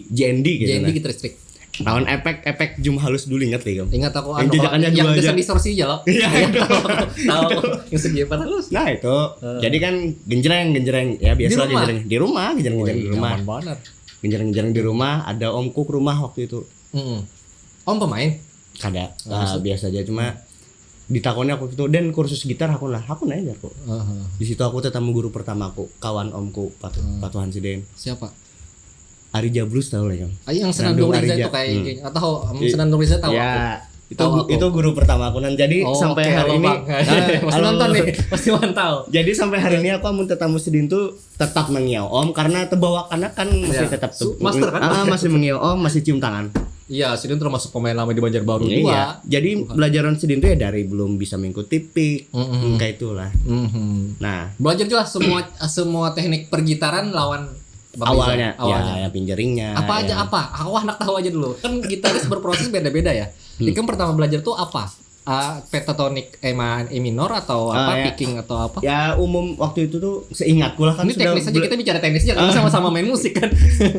J N D gitu J N D nah. Gitar listrik. Lawan efek-efek jum halus dulu ingat deh kamu. Ingat aku Yang anu, jejakannya yang dua aja. Distorsi aja loh. Iya, itu. Tahu yang segi empat halus. Nah itu, jadi kan genjreng genjreng ya biasa Di lah rumah? Genjreng di rumah, genjreng genjreng di rumah. Nyaman banget. Genjreng genjreng di rumah, ada omku ke rumah waktu itu. Mm-mm. Om pemain. Kada, ah, biasa aja cuma ditakoni aku gitu dan kursus gitar aku lah, aku nanya aku. Heeh. Di situ aku tetamu guru pertamaku, kawan omku Patu, Patuhan Siden. Siapa? Ari Jablus tahu lah kan? Ah, yang Senandung Ari Riza Ja- itu kayak Hmm. Geng. Atau Om I- Senandung Riza tahu Ya, aku. itu Tahu gu- aku. Itu guru pertama aku nan. Jadi Oh, sampai oke, hari halo, ini Bang. Ah, Pasti halo. Nonton nih, pasti mantau. Jadi sampai hari ini aku amun tetamu sidin tuh tetap mengiau om karena tebawa karena kan masih Ya. tetap Su- te- master kan? Ah, masih mengiau om, masih cium tangan. Iya, sidin termasuk pemain lama di Banjarbaru Iya. juga. Jadi belajaran sidin tuh ya dari belum bisa mengikuti pik, Mm-mm. kayak itulah. Mhm. Nah, Belajar jelas semua semua teknik pergitaran lawan bak awalnya, Riza. Awalnya. Ya, ya pinjeringnya. Apa aja Ya. Apa? Aku anak tahu aja dulu. Kan gitaris berproses beda-beda ya. Hmm. Ikam pertama belajar tuh apa? Ah, pentatonic E, ma- E minor atau apa? Ah, ya. Picking atau apa? Ya umum waktu itu tuh seingatku lah kan Ini sudah teknis aja bela- kita bicara teknis aja kan sama-sama main musik kan.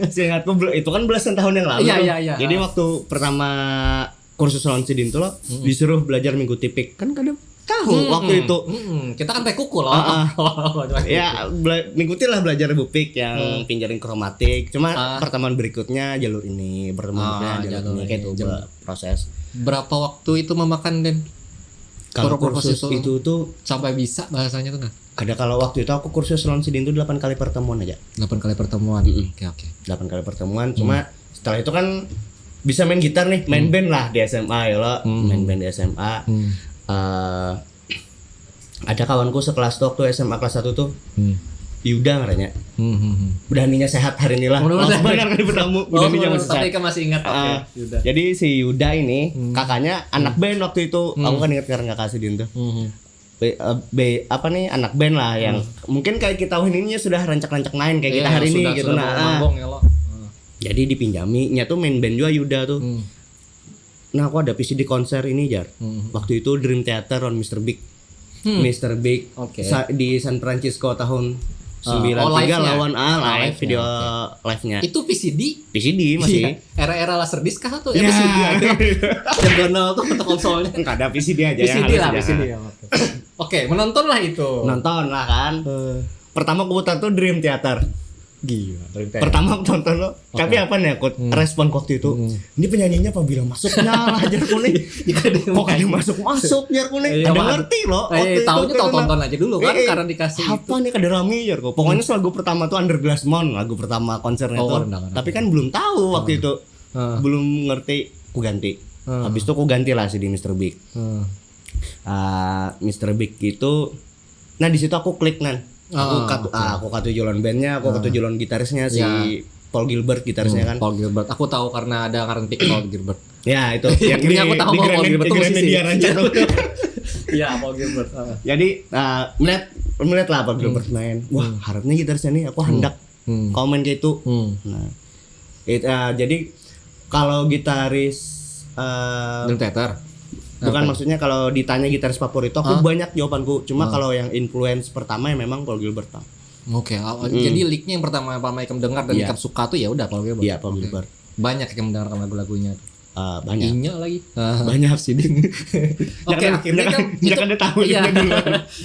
Seingatku bel- itu kan belasan tahun yang lalu. Iya, Tuh. Iya, iya. Jadi waktu pertama kursus lawan sidin tuh loh disuruh belajar minggu tipik kan kada tahu Hmm, waktu itu. Hmm, kita kan teh kuku loh. Ah, Ya, bela- mengikuti lah belajar bupik yang pinjarin kromatik. Cuma Ah. pertemuan berikutnya jalur ini, pertemuan Ah, berikutnya jalur jalur ini kayak ini, itu jalur. be- proses. Berapa waktu itu memakan, Den? Kalau Kursus kursus itu. Itu tuh Sampai bisa bahasanya tuh nah. Kada, kalau waktu itu aku kursus lawan sidin tuh delapan kali pertemuan aja. Delapan kali pertemuan. Mm-mm. Oke, oke. Delapan kali pertemuan. Cuma setelah itu kan bisa main gitar nih, main band lah di S M A ya lo. Hmm. Main band di S M A. Hmm. Eh, ada kawanku sekelas tuh waktu S M A kelas satu tuh, Hmm. Yuda ngarannya. Hmm, hmm, hmm. Mudahan inya sehat hari ini lah. Mudah-mudahan Lawas sehat. Banar kan ditamu. Oh, Mudahan inya masih tapi sehat. Ika masih ingat. Oke, Ah, Yuda. Jadi si Yuda ini Hmm. kakaknya anak band waktu itu. Hmm. Aku kan ingat karena kakak sidin tuh. Hmm. Be, eh, be- apa nih anak band lah yang mungkin kayak kita ini sudah rancak-rancak main kayak kita Iya, hari ini sudah, gitu sudah nah. mau Ah. manggung ya lo. Hmm. Jadi dipinjaminya tuh main band juga Yuda tuh. Hmm. Nah, aku ada P C di konser ini jar. Hmm. Waktu itu Dream Theater on Mister Big. Hmm. Mister Big Oke. sa- di San Francisco tahun Ah, sembilan tiga oh, live-nya. Lawan ah Ah, live live-nya, video oke. Live-nya. Itu V C D? V C D masih. Iya. Era-era Laserdisc kah tuh? Ya, Ya. V C D ada. Yang Donald tuh foto konsolnya. Enggak ada V C D aja V C D yang lah, harus V C D aja. Ya, oke. Oke, menonton lah itu. Nonton lah kan. Eh, Pertama aku putar tuh Dream Theater. Gila, Dream Theater. Pertama aku tonton lo. Tapi apa nih aku respon waktu itu? Ini penyanyinya apa bila masuknya lah jarku nih. Kok kada masuk masuk jarku nih. Iya, Ada paham. Ngerti loh. Eh, Waktu itu taunya tuh tonton nah. Aja dulu kan, Eh, eh, karena dikasih apa itu. Nih kada rame jarku. Pokoknya lagu pertama tuh Under Glass Moon, lagu pertama konsernya Oh, tuh. Under Glass Tapi kan belum tahu waktu itu. Ah. Belum ngerti. Aku ganti. Ah. Habis itu aku ganti lah si di Mister Big. Hmm. Ah, Mister Big itu, nah di situ aku klik nan. Aku Ah, katu, ah, aku katuju lawan bandnya, aku katuju lawan gitarisnya si Ya. Paul Gilbert gitarisnya kan. Paul Gilbert. Aku tahu karena ada ngaran Paul Gilbert. Ya itu. Yang Akhirnya aku tahu di bahwa Paul Grand- Gilbert di tuh Grand musisi. Media Rancak tuh. Iya, Paul Gilbert. Ah. Jadi ah, melihat melihat lah Paul Gilbert main. Wah, harapnya gitarisnya nih aku hendak Hmm. komen kayak itu. Hmm. Nah, it- ah, jadi kalau gitaris eh, Dream Theater. bukan maksudnya kalau ditanya gitaris favorit aku banyak jawabanku. Cuma kalau yang influence pertama ya memang Paul Gilbert, Bang. Oke, awal- jadi licknya yang pertama-tama ikam dengar dan Iya. Ikam suka tuh ya udah Paul Gilbert. Iya, Paul Gilbert. Banyak yang mendengarkan lagu-lagunya. Ah, banyak. Inya lagi. Ah. Banyak sih. Oke, akhirnya kan Jangan ada tahu Iya. juga dulu.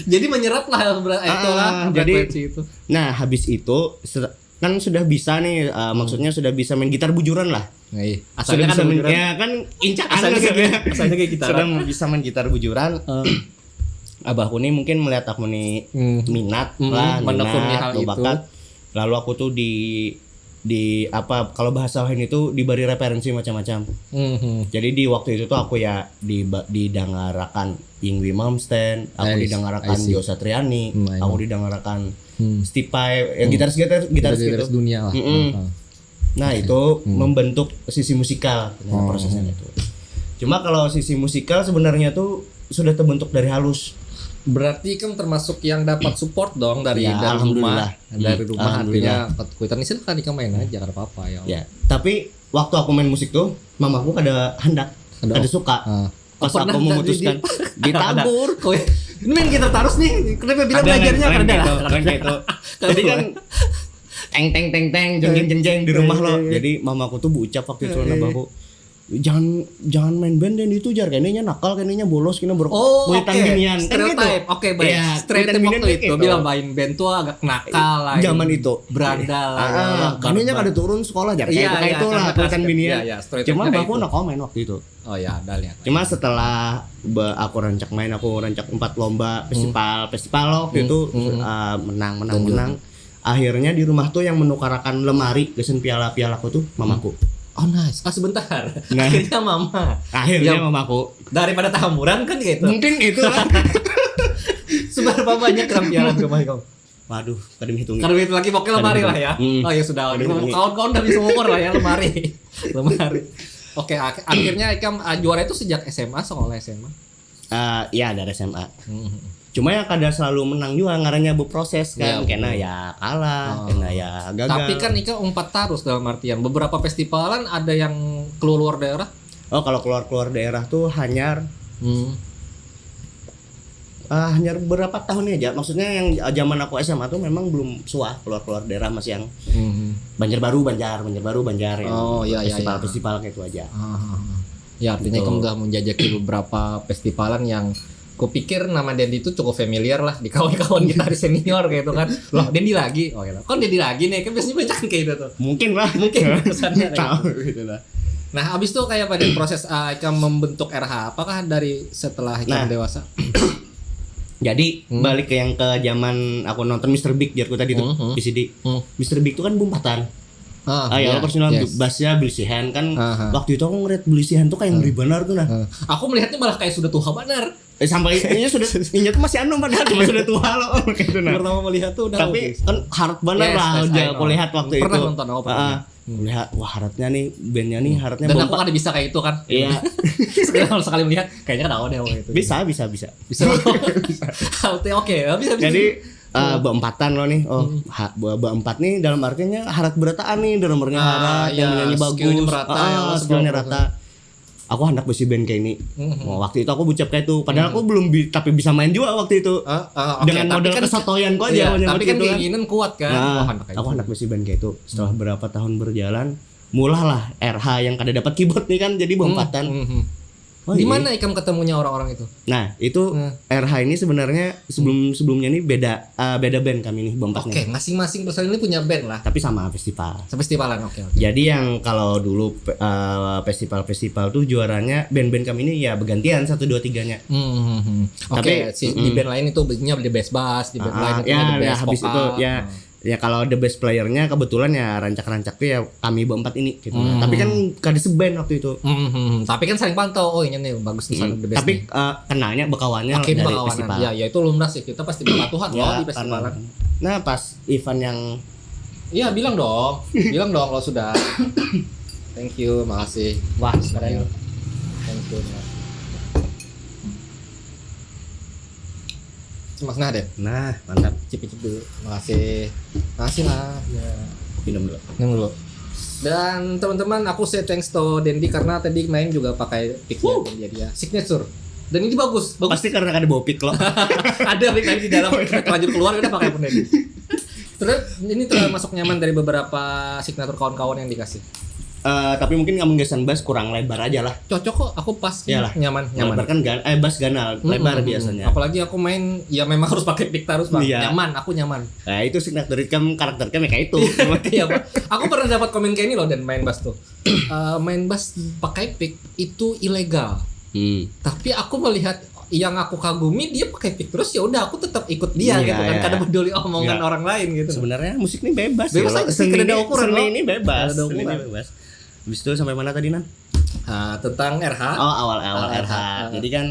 Jadi menyerap lah berat Ah, itulah jadi- frekuensi itu. Nah, habis itu se- kan sudah bisa nih, uh, maksudnya sudah bisa main gitar bujuran lah. Nah, iya. Sudah Asalnya bisa kan main, bujuran. Ya kan incakan Asalnya maksudnya. kayak- asalnya kayak gitar. Sudah bisa main gitar bujuran. Eh, Abahku nih mungkin melihat aku nih Hmm. minat Hmm, lah, menekuni minat, hal itu. berbakat. Lalu aku tuh di di apa kalau bahasa lain itu diberi referensi macam-macam. mhm. Jadi di waktu itu tuh aku ya di didangarakan Yngwie Malmsteen, aku I see, didangarakan I see. Joe Satriani, Hmm, I aku know. didangarakan Stipe, ya gitaris-gitaris gitaris Dari gitu. dunia lah. Mm-mm. Heeh. Nah itu membentuk sisi musikal ternyata Oh. Prosesnya itu. Cuma kalau sisi musikal sebenarnya tuh sudah terbentuk dari halus. Berarti kan termasuk yang dapat support dong dari Ya, dari rumah, alhamdulillah. Dari Hmm, rumah alhamdulillah. Artinya kuitan ini silakan ikam main aja, kada apa-apa ya. Ya, tapi waktu aku main musik tuh, mamaku kada hendak, Kada kada op- suka. Ah. Pas Pernah aku tadi memutuskan di- ditabur. Kowe, ini main gitar terus nih. Kenapa bilang Ada belajarnya kan, kada? gitu, kan gitu. Jadi kan teng teng teng teng jeng jeng jeng jeng di rumah lo. Iya, iya. Jadi mamaku tuh buucap waktu itu Iya, sama iya. Abahku. Jangan jangan main band dan itu jar kayaknya nakal kayaknya bolos kena berok Oh, kuitan oke. Binian kan gitu. Stereotype. Oke, baik. Iya, Stereotype kuitan binian waktu kayak itu gitu. Bilang main band tuh agak nakal lah. Zaman itu. Berandal lah. Ah, Ya, kayaknya bar- kada turun sekolah jar Iya, kayak iya, itu lah karena kuitan kelas- Binian. iya, iya, stereotype-nya Cuma kayak Abahku itu. Nak komen waktu itu. Oh ya, ada lihat. Cuma setelah be- aku rancak main, aku rancak empat lomba festival, festival waktu itu hmm. uh, menang, menang, Dan menang. Akhirnya di rumah tuh yang menukarakan lemari gasan piala-pialaku tuh mamaku. Oh nice. Ah sebentar. Nah. Akhirnya mama. Akhirnya Ya. mamaku. Daripada tahamuran kan gitu. Mungkin itulah. Seberapa banyak kerampilan ke rumah kamu? Waduh, kada menghitung. Kada menghitung lagi pokoknya lemari lah ya. Hmm. Oh ya sudah. Kada menghitung. Kawan-kawan udah bisa mengukur lah ya lemari. Lemari. Oke, ak- akhirnya ikam ah, juara itu sejak S M A, sekolah S M A. Eh, ya dari S M A. Hmm. Cuma yang kada selalu menang juga ngarannya berproses kan. Ya, Kena betul. ya kalah, Oh. kena ya gagal. Tapi kan ikam umpat terus dalam artian beberapa festivalan ada yang keluar daerah. Oh, kalau keluar-keluar daerah tuh hanyar Hmm. ah, hanyar berapa tahun aja. Maksudnya yang zaman aku S M A tuh memang belum suah keluar-keluar daerah masih yang Hmm. Banjarbaru, Banjar, Banjarbaru, Banjar yang Oh, iya, iya, iya. festival-festival kayak itu aja. Ah, ah, ah. Ya artinya Betul. kamu udah menjajaki beberapa festivalan yang kupikir nama Dendi itu cukup familiar lah di kawan-kawan kita di senior kayak itu kan. Loh, Dendi lagi. Oh ya. Kan Dendi lagi nih, kan biasanya banyak kan kayak itu tuh. Mungkin lah. Mungkin kesannya kayak Tahu gitu. Gitu lah. Nah, habis itu kayak pada proses ah, ikam membentuk R H apakah dari setelah ikam Nah. Dewasa? Jadi Hmm. balik ke yang ke zaman aku nonton Mister Big jarku tadi tuh Hmm, hmm. V C D. Hmm. Mister Big tuh kan bumpatan. Ah, Ah ya, iya. personal Yes. Bassnya Billy Sheehan kan. Aha. Waktu itu aku ngeliat Billy Sheehan tuh kayak ngeri benar tuh nah. Ah. Aku melihatnya malah kayak sudah tua benar. Eh sampai ini sudah ini tuh masih anu padahal cuma sudah tua loh gitu nah. Pertama melihat tuh udah Tapi oke. Kan hard banget Yes, lah yes, I aja know. Aku lihat waktu Pernah itu. Nonton apa? Ah, Melihat wah haratnya nih bandnya nih haratnya Dan bom- aku kada bisa kayak itu kan. Iya. Sekali kalau sekali melihat kayaknya kada ada deh waktu itu. Bisa bisa bisa. Bisa. Oke, oke, bisa bisa. Jadi eh, berempatan loh nih. Oh, ha- ber- berempat nih dalam artinya harat berataan nih, drummernya Ah, harat, iya, yang nyanyi bagus, skillnya merata, ah, ya, Allah, skillnya sebab- rata. aku handak besi band kayak ini. Mhm. Wah, waktu itu aku bucap kayak itu. Padahal aku belum bi- tapi bisa main juga waktu itu. Ah, ah, oke. Dengan Tapi modal kan- kesotoyan kau aja Iya, awalnya tapi waktu kan itu kan. Keinginan kuat kan. Nah, Wah, anak kayak aku gitu. Handak besi band kayak itu. Setelah berapa tahun berjalan, mulailah R H yang kada dapat keyboard nih kan, jadi beempatan. Mhm. Oh, Di iya. Mana ikam ketemunya orang-orang itu? Nah, itu Hmm. R H ini sebenarnya sebelum sebelumnya nih beda eh, beda band kami nih beempat Oke, nih. Masing-masing personil ini punya band lah. Tapi sama festival. Festivalan, oke, oke. Jadi yang kalau dulu pe- eh, festival-festival tuh juaranya band-band kami ini ya bergantian satu dua tiganya. Hmm. Oke, Tapi- si, di band lain itu band-nya ada bass bass, di band Ah, lain itu ya, ada ya, bass habis vokal. Itu ya. Ya kalau the bass player-nya kebetulan ya rancak-rancak tuh ya kami berempat ini gitu. Nah, tapi kan kada seband waktu itu. Hmm, hmm, hmm. Tapi kan saling pantau, oh ini nih bagus nih satu the best Tapi nih. Eh, kenalnya bekawannya Makin dari bekawanan. festival. Ya, ya itu lumrah sih, kita pasti berpatuhan Ya, loh di karena- festivalan. Nah, pas event yang Iya, bilang dong. Bilang dong kalau sudah. Thank you, makasih. Wah, keren. Thank you. Mas nah deh, Nah, mantap. cip-cip dulu. Makasih. Makasih lah. Ya. Minum dulu. Yang dulu. Dan teman-teman, aku say thanks to Dendi karena tadi main juga pakai pick-nya dia, dia signature. Dan ini bagus, bagus. Pasti karena kada bawa pick lo. Ada pick tadi di dalam, terlanjur keluar udah pakai pun Dendi. Terus ini termasuk nyaman dari beberapa signature kawan-kawan yang dikasih. Eh, tapi mungkin kamu gasan bass kurang lebar aja lah. Cocok kok, aku pas Iyalah. Nyaman, nyaman. Lebar kan gan, eh bass ganal, lebar Mm-mm. Biasanya. Apalagi aku main ya memang harus pakai pick terus, Bang. Iya. Nyaman, aku nyaman. Nah, itu signature kamu karakter kamu kayak itu. Iya, Bang. Aku pernah dapat komen kayak ini loh dan main bass tuh. Eh, main bass pakai pick itu ilegal. Hmm. Tapi aku melihat yang aku kagumi dia pakai pick terus, ya udah aku tetap ikut dia Iya, gitu kan. Iya. Kada peduli omongan Iya. Orang lain gitu. Sebenarnya musik ini bebas. Bebas Ya. aja sih, Seni kada ada ini- ukuran, Seni loh. Ini bebas. Kada ada Seni ini ukuran. Bebas. Habis itu sampai mana tadi, Nan? Ah, tentang R H. Oh, awal-awal Ah, R H. ah, ah. Jadi kan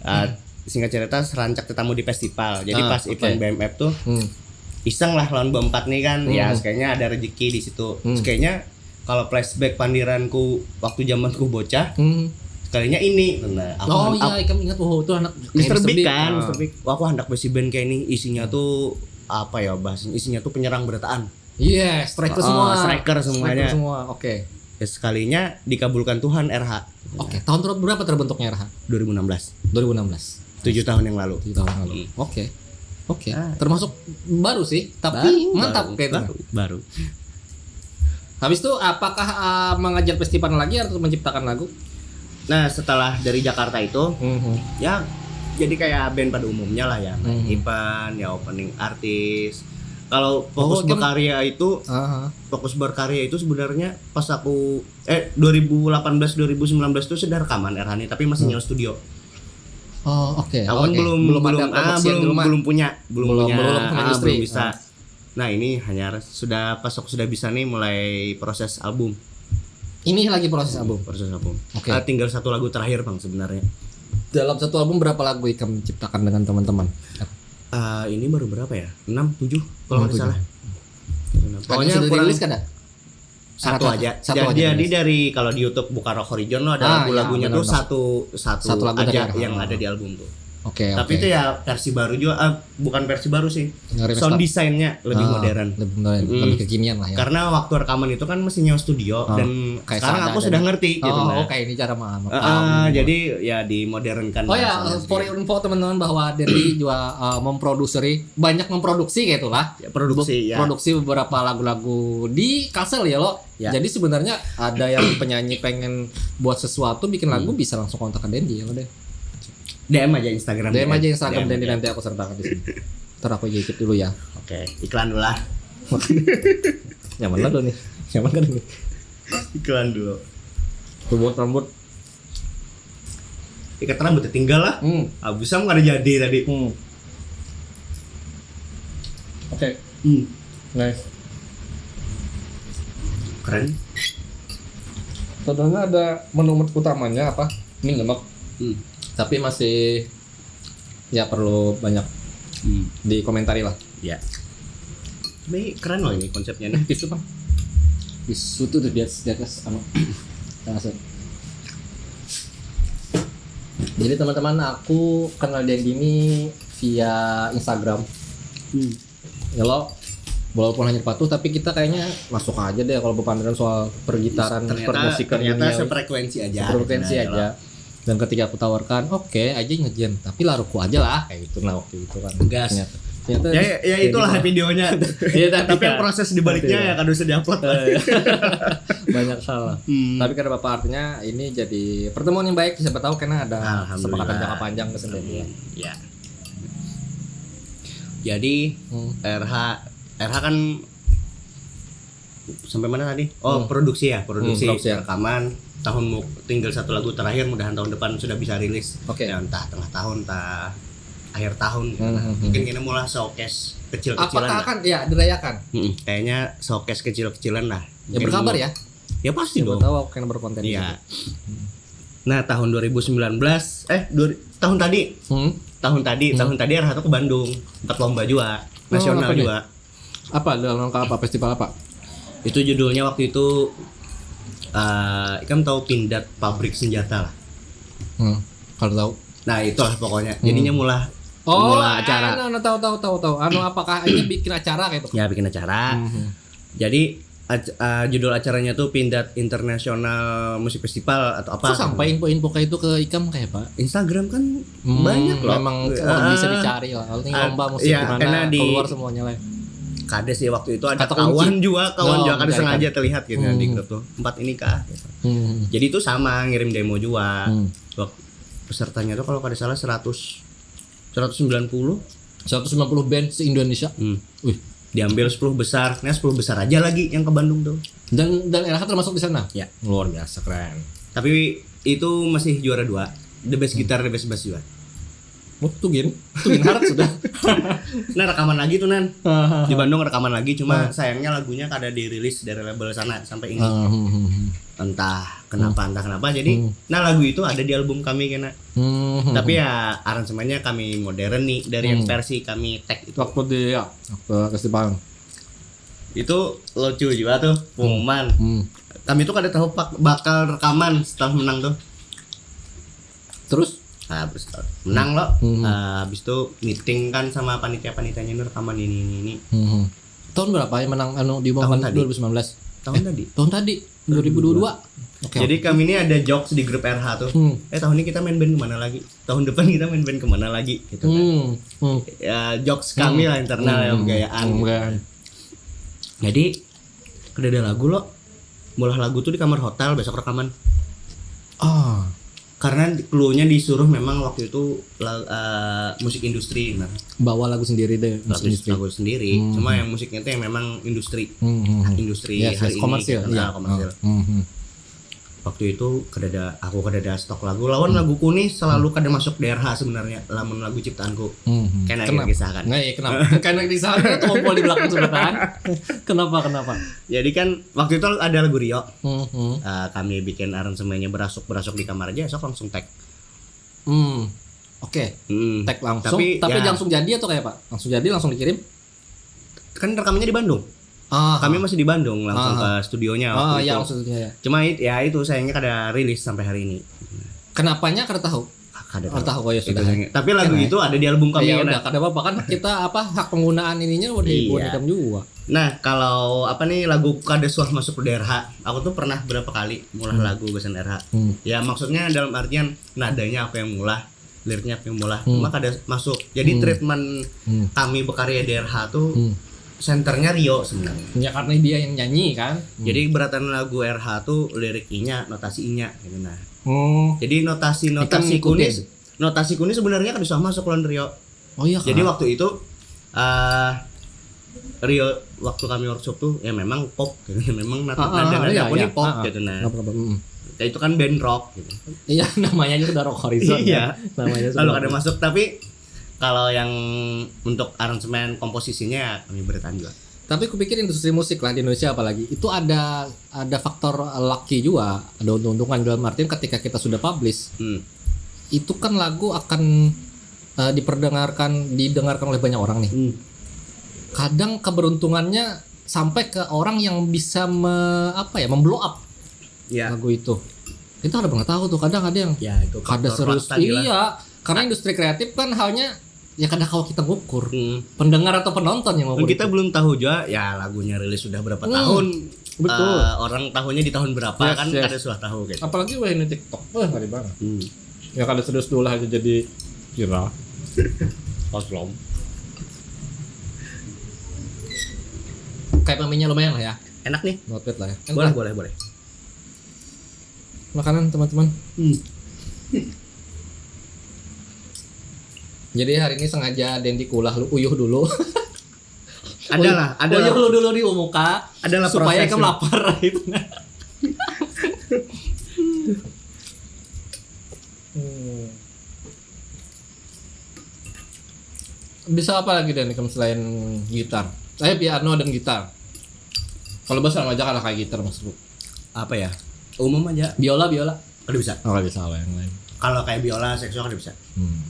eh, singkat cerita serancak tetamu di festival. Jadi Ah, pas oke. event B M F tuh Hmm. iseng lah lawan berempat nih kan. Ya, Hmm. kayaknya ada rezeki di situ. Hmm. Kayaknya kalau flashback pandiranku waktu zamanku bocah, Hmm. sekalinya ini. Nah, aku Oh han- iya, ikam ingat, oh itu anak Mister kayak Big kan, Ah. Mister Big. Wah, aku handak besi band kayak ini, isinya tuh apa ya bahasanya? Isinya tuh penyerang berataan. Iya, striker Oh, semua. striker semuanya. Striker semua. Oke. Ya, sekalinya dikabulkan Tuhan R H. Oke, tahun ter- berapa terbentuknya R H? dua ribu enam belas. dua ribu enam belas. Tujuh tahun yang lalu. Tujuh tahun lalu. Oke. Oke. Ah. Termasuk baru sih, tapi Baru, mantap baru, kayaknya. Baru, baru. Habis itu apakah uh, mengajar festival lagi atau menciptakan lagu? Nah, setelah dari Jakarta itu, Mhm. ya jadi kayak band pada umumnya lah ya, main Hmm. event, ya opening artis. Kalau fokus Oh, kan- berkarya itu, Aha. fokus berkarya itu sebenarnya pas aku eh dua ribu delapan belas dua ribu sembilan belas itu sudah rekaman R H nih, tapi masih nyewa studio. Oh, oke. Aku kan Oke. belum Belum ada belum ah, production belum di rumah. belum punya, belum, Belum, punya, belum ah, industri. Belum bisa. Ah. Nah, ini hanya sudah pas aku sudah bisa nih mulai proses album, Ini lagi proses album. proses album. Oke. Ah, tinggal satu lagu terakhir, Bang, sebenarnya. Dalam satu album berapa lagu ikam ciptakan dengan teman-teman? Ah, ini baru berapa ya? Enam, tujuh kalau Enam, nggak tujuh. Salah. Ada Pokoknya sudah kurang dirilis kada? Satu Rata-rata. Aja. Satu jadi, aja jadi dirilis. Dari kalau di YouTube buka Rock Horizon lo ada Ah, lagu-lagunya iya, tuh benar-benar. Satu satu, Satu lagu aja dari yang ah. Ada di album tuh. Oke, Tapi oke. Itu ya versi baru juga, ah, bukan versi baru sih. Nge-remix Sound lah. Design-nya lebih Ah, modern. Lebih modern, Mm-mm. lebih kekinian lah ya. Karena waktu rekaman itu kan masih nyewa studio Ah, dan kayak sekarang sadar aku dan- sudah ngerti gitu. Oh, Nah. oke, ini cara mengekam. Ah, ah, jadi ya dimodernkan Oh ya, bahasanya for sedikit. your info teman-teman bahwa Dendi juga uh, memproduseri, banyak memproduksi gitu lah. Ya, produksi, ya. Produksi beberapa lagu-lagu di Kalsel ya lo. Ya. Jadi sebenarnya ada yang penyanyi pengen buat sesuatu bikin lagu bisa langsung kontak ke Dendi ya lo deh. D M aja Instagram. D M aja Instagram D M, Dendi ya. Nanti aku sertakan di sini. Ntar aku aja ikut dulu ya. Oke, iklan dulu lah. Nyaman lah lo nih. Nyaman kan ini. Iklan dulu. Buat rambut. Ikat rambut tinggal lah. Hmm. Abis sama kada jadi tadi. Hmm. Oke, Hmm. nice. Keren. Sebenarnya ada menu utamanya apa? Mie lemak. Hmm. Tapi masih ya perlu banyak Hmm. dikomentari lah. Ya. Tapi keren loh ini konsepnya nih. Tisu bang. Tisu tuh di atas, di atas anu. Atas. Jadi teman-teman, aku kenal Dendi ini via Instagram. Hmm. Ya lo, Walaupun hanya patuh, tapi kita kayaknya masuk aja deh kalau berpandangan soal pergitaran, Ternyata permusikan ternyata dunia. Sefrekuensi aja. Sefrekuensi Nah, aja. Dan ketika aku tawarkan, oke aja ngejen, tapi laruku aja lah kayak gitu, nah waktu itu kan. Gas. Ternyata, ternyata Ya, ya, ya itulah videonya. Iya, tapi Tapi yang kan- proses di baliknya Tapi ya kada usah diupload. Banyak salah. Hmm. Tapi kada apa-apa, artinya ini jadi pertemuan yang baik, siapa tahu karena ada Alhamdulillah. kesepakatan jangka panjang ke sendiri. Ya. Jadi Hmm. R H R H kan sampai mana tadi? Oh, Hmm. Produksi ya, produksi, Hmm, produksi ya. Rekaman tahun mu tinggal satu lagu terakhir, mudahan tahun depan sudah bisa rilis. Oke. Ya, entah tengah tahun, entah akhir tahun gitu. Hmm, Nah, hmm, mungkin kita mulai showcase kecil-kecilan Apakah lah. akan ya dirayakan? Mm-mm. Kayaknya showcase kecil-kecilan lah. Ya Mungkin berkabar mau- ya. Ya pasti Siapa dong. Tahu aku kena berkonten. Iya. Nah, tahun dua ribu sembilan belas eh dua, tahun tadi Hmm. tahun tadi tahun tadi R H tuh ke Bandung, ikut lomba juga, nasional apa nih? Juga. Apa, dalam rangka apa, festival apa? Itu judulnya waktu itu eh ikam tahu Pindad Pabrik Senjata lah. Hmm. Kalau tahu. Nah, itulah pokoknya. Jadinya mulai Oh, mulai acara. Anu, anu, tahu tahu tahu tahu. Anu, apakah aja bikin acara kayak itu? Ya, bikin acara. Hmm. Jadi ac- eh, judul acaranya tuh Pindad International Music Festival atau apa. Kok sampai info-info kayak itu ke ikam kayak apa? Instagram kan Hmm, banyak loh. Memang Ah, bisa dicari lah. Kalau ini ah, lomba musik iya, di mana karena di- keluar semuanya lah. Kada sih, waktu itu ada Kata kawan kunci. juga, kawan Oh, juga kada mencari sengaja kan. Terlihat gitu kan di Hmm. grup tuh. Empat ini kah? Gitu. Hmm. Jadi itu sama ngirim demo juga. Hmm. Wak- pesertanya tuh kalau kada salah seratus, seratus sembilan puluh. Seratus sembilan puluh band se-Indonesia. Hmm. Wih. Diambil sepuluh besar. Nah, sepuluh besar aja lagi yang ke Bandung tuh. Dan dan R H termasuk di sana. Ya. Luar biasa, keren. Tapi itu masih juara dua. The best guitar, the best bass juga. Oh, tuh gin, tuh gin harat sudah. Nah, rekaman lagi tuh, Nan. Di Bandung rekaman lagi, cuma sayangnya lagunya kada dirilis dari label sana sampai ini. Ah, hmm, hmm, hmm. Entah kenapa, entah kenapa. Jadi, nah, lagu itu ada di album kami kena. Hmm, hmm. Tapi ya aransemennya kami modern nih, dari yang versi kami tag itu. Waktu di, ya, waktu festival. Itu lucu juga tuh pengumuman. Hmm. Kami tuh kada tahu pak bakal rekaman setelah menang tuh. Terus? Nah, habis menang lo. Hmm. Nah, habis itu meeting kan sama panitia-panitianya ini, rekaman ini, ini, ini. Hmm. Tahun berapa yang menang anu diumumkan? Tahun tadi. Dua ribu sembilan belas. Tahun tadi. Tahun tadi, dua ribu dua dua. Oke. Jadi kami ini ada jokes di grup R H tuh. Hmm. Eh, tahun ini kita main band kemana lagi? Tahun depan kita main band kemana lagi? Gitu kan. Hmm. Hmm. Ya, jokes kami lah internal ya, Hmm. gayaan. Hmm, gayaan. Jadi kada ada lagu lo. Mulah lagu tuh di kamar hotel, besok rekaman. Ah, Karena clue-nya disuruh memang waktu itu la- eh, musik industri, nah, bawa lagu sendiri deh, musik lagu, industri. Lagu sendiri. Cuma yang musiknya tuh yang memang industri, Hmm, hmm, hmm. industri Yes, hari yes, ini, komersil, gitu, iya. Nah, komersil. Hmm, hmm. Waktu itu kada ada, aku kada ada stok lagu. Lawan laguku nih selalu kada masuk D R H sebenarnya, lamun lagu ciptaanku. Hmm, hmm. Kena Kenapa? Kisahkan. Nah, iya, kenapa? Karena kisahkan tuh ngumpul di belakang sebelah. Kenapa, kenapa? Jadi kan waktu itu ada lagu Rio. Hmm, hmm. Eh, kami bikin aransemennya berasuk-berasuk di kamar aja, esok langsung tag. Hmm. Oke. Hmm. Tag langsung, Tapi, tapi ya, langsung jadi atau kayak apa? Langsung jadi, langsung dikirim? Kan rekamannya di Bandung. Ah. Kami masih di Bandung, langsung ke studionya Ah, waktu ya, itu. Maksudnya ya. Cuma it- ya itu sayangnya kada rilis sampai hari ini. Kenapanya kada tahu? Kada Kada tahu, oh, ya Itu sudah. sayangnya. Tapi lagu Keren. itu ada di album kami. Ya Kena. Udah, kada apa-apa kan, kita apa, hak penggunaan ininya udah Iya. dibuat ikam juga. Nah, kalau apa nih, lagu kada suah masuk D R H, aku tuh pernah berapa kali mulah lagu gasan R H. Hmm. Ya, maksudnya dalam artian nadanya aku yang mulah, liriknya aku yang mulah, Hmm. cuma kada masuk. Jadi Hmm. treatment Hmm. kami berkarya di R H tuh Hmm. senternya Rio sebenarnya. Ya karena dia yang nyanyi kan. Jadi beratan lagu R H tuh lirik inya, notasi inya gitu nah. Hmm. Jadi notasi-notasi Ikam ngikutin. kunis, notasi kunis sebenarnya kada suah masuk lawan Rio. Oh iya. Jadi Kak. Waktu itu eh Rio, waktu kami workshop tuh ya memang pop gitu, memang nada Ah, ah, nada iya, aku iya. nih pop Ah, ah. Gitu nah. Kenapa, kenapa? Hmm. Ya, itu kan band rock gitu. Iya, namanya aja sudah Rock Horizon. Iya. Kan? Namanya Lalu sudah. Kada masuk, tapi kalau yang untuk aransemen komposisinya ya kami beratan juga. Tapi kupikir industri musik lah di Indonesia apalagi itu ada ada faktor lucky juga, ada untung-untungan dalam artian ketika kita sudah publish, Hmm. itu kan lagu akan eh, diperdengarkan, didengarkan oleh banyak orang nih. Hmm. Kadang keberuntungannya sampai ke orang yang bisa me, apa ya, memblow up Ya. Lagu itu. Kita kada pernah tahu tuh, kadang ada yang Ya, itu kada faktor serius. Luck tadi lah. Iya, karena industri kreatif kan halnya Ya kada kawa kita ngukur. Hmm. Pendengar atau penonton yang Dan ngukur. Kita belum tahu juga ya lagunya rilis sudah berapa Hmm, tahun. betul. Eh, orang tahunya di tahun berapa Yes, kan yes. Kada suah tahu gitu. Apalagi wah ini TikTok, wah ngeri banget. Hmm. Ya kada serius dulu aja jadi viral. Pas belum. Kayak paminya lumayan lah ya. Enak nih. Noted lah ya. Boleh, boleh, boleh. Makanan teman-teman. Hmm. Jadi hari ini sengaja Dendi kulah lu uyuh dulu. Adalah, Uyuh adalah. Lu dulu di muka Adalah supaya proses ikam ya. Lapar gitu. Hmm. Bisa apa lagi Dan ikam selain gitar? Saya piano dan gitar. Kalau bahasa aja kalah kayak gitar maksudku. Apa ya? Umum aja. Biola, biola. Kada bisa. Oh, nggak bisa kalau yang lain. Kalau kayak biola seksual kada bisa. Hmm.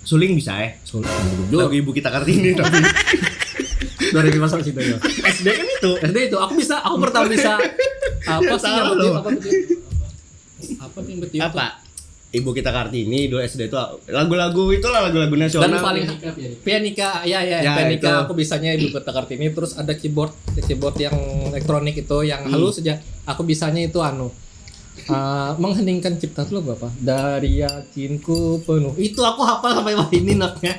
Suling bisa eh. Sulit. Lagu Ibu Kita Kartini tapi Dari masa situ ya. S D kan itu. S D itu aku bisa, aku pertama bisa apa sih Salah yang lu. betul apa betul? Apa yang betul? Apa? Ibu Kita Kartini dulu S D itu lagu-lagu itulah lagu-lagu Dan nasional. Paling Pianika, ya ya, Ya, Pianika itu. Aku bisanya Ibu Kita Kartini, terus ada keyboard, keyboard yang elektronik itu yang Hmm. Halus aja. Aku bisanya itu anu eh, mengheningkan cipta tuh lagu apa? Dari Yakinku Penuh. Itu aku hafal sampai wah ini notnya.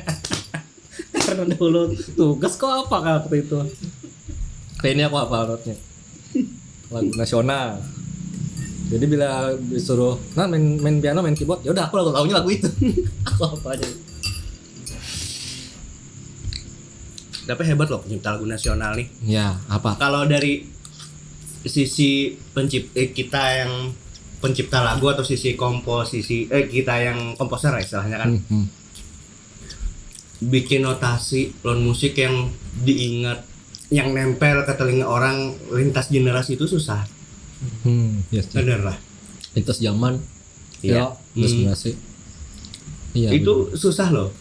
Karena dahulu tugas kok apa waktu itu? Kayak ini aku hafal notnya. Lagu nasional. Jadi bila disuruh nah main main piano, main keyboard, ya udah aku lagu lagunya lagu itu. Aku apa aja. Tapi hebat loh pencipta lagu nasional nih. Ya, apa? Kalau dari sisi pencipta eh, kita yang pencipta lagu atau sisi komposisi eh kita yang komposer lah istilahnya kan Hmm, hmm. Bikin notasi lawan musik yang diingat yang nempel ke telinga orang lintas generasi itu susah. Hmm, yes, yes. Bener lah. Lintas zaman. Iya. Ya, terus Hmm. generasi. Iya. Itu susah loh.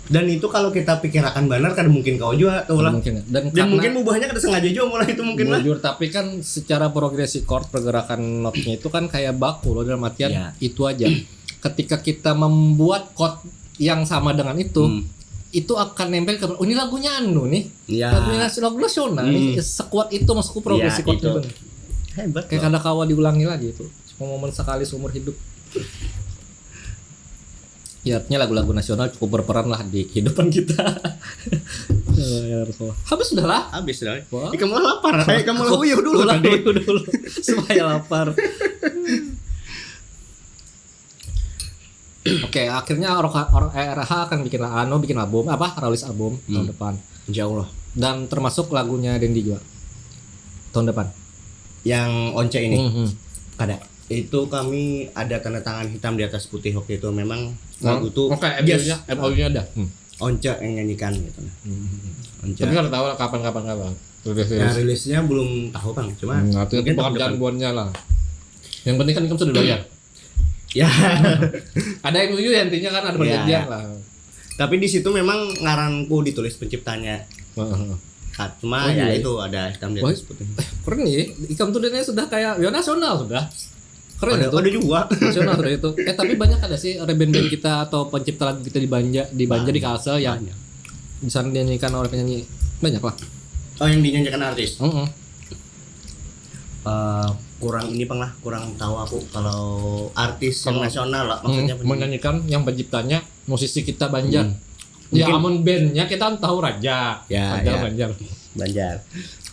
Dan itu kalau kita pikirakan benar kada mungkin kau juga tuh lah. Mungkin. Dan, Dan karena- mungkin mubahnya kada sengaja juga mulai itu mungkin lah. Bujur, tapi kan secara progresi chord pergerakan notnya itu kan kayak baku loh dalam artian Iya. Itu aja. Ketika kita membuat chord yang sama dengan itu, Hmm. itu akan nempel ke oh, ini lagunya anu nih. Iya. Lagunya nas- lagu nasional nih. Hmm. Sekuat itu maksudku progresi Iya, chordnya itu. bener. Hebat. Kayak Loh. Kada kawa diulangi lagi itu. Cuma momen sekali seumur hidup. Ya artinya lagu-lagu nasional cukup berperan lah di kehidupan kita. Ya, ya, Rasulullah. Habis sudah lah. Habis dah. Wah. Eh, kamu lapar. Eh, kamu uyuh dulu Ulah tadi. Uyuh dulu supaya lapar. Oke, akhirnya orang orang R H akan bikin anu bikin album apa rilis album tahun Hmm. Depan Insya Allah. Dan termasuk lagunya Dendi juga tahun depan. Yang Once ini. Hmm, hmm. Kada. Itu kami ada tanda tangan hitam di atas putih waktu itu. Memang lagu tuh Oke, yes, M O U-nya M O U-nya ada. Hmm. Once yang nyanyikan gitu nah. Once. Tapi nggak tahu lah kapan-kapan kapan. Terus Ya rilisnya belum tahu bang. Cuma Hmm, artinya mungkin itu pekerjaan tahun buannya lah. Yang penting kan kamu sudah bayar. Ya. Ada M O U ya intinya kan ada Ya, perjanjian ya. Lah. Tapi di situ memang ngaranku ditulis penciptanya. Heeh. Nah, cuma Oh, ya iya. Itu ada hitam di Wah. Atas putih. Keren nih, ikam tuh dene sudah kayak ya nasional sudah. Keren Ada, itu. Ada juga. Nasional sudah itu. Eh tapi banyak ada sih band-band kita atau pencipta lagu kita di Banja, di Banja di Kalsel yang Banyak. Bisa dinyanyikan oleh penyanyi banyak lah. Oh yang dinyanyikan artis. Heeh. Eh, kurang ini pang lah, kurang tahu aku kalau artis yang Kalau- nasional lah maksudnya Hmm, penyanyi. Menyanyikan yang penciptanya musisi kita Banjar. Hmm. Ya Mungkin- amun bandnya kita tahu Raja. Ya, Raja ya. Banjar. Banjar.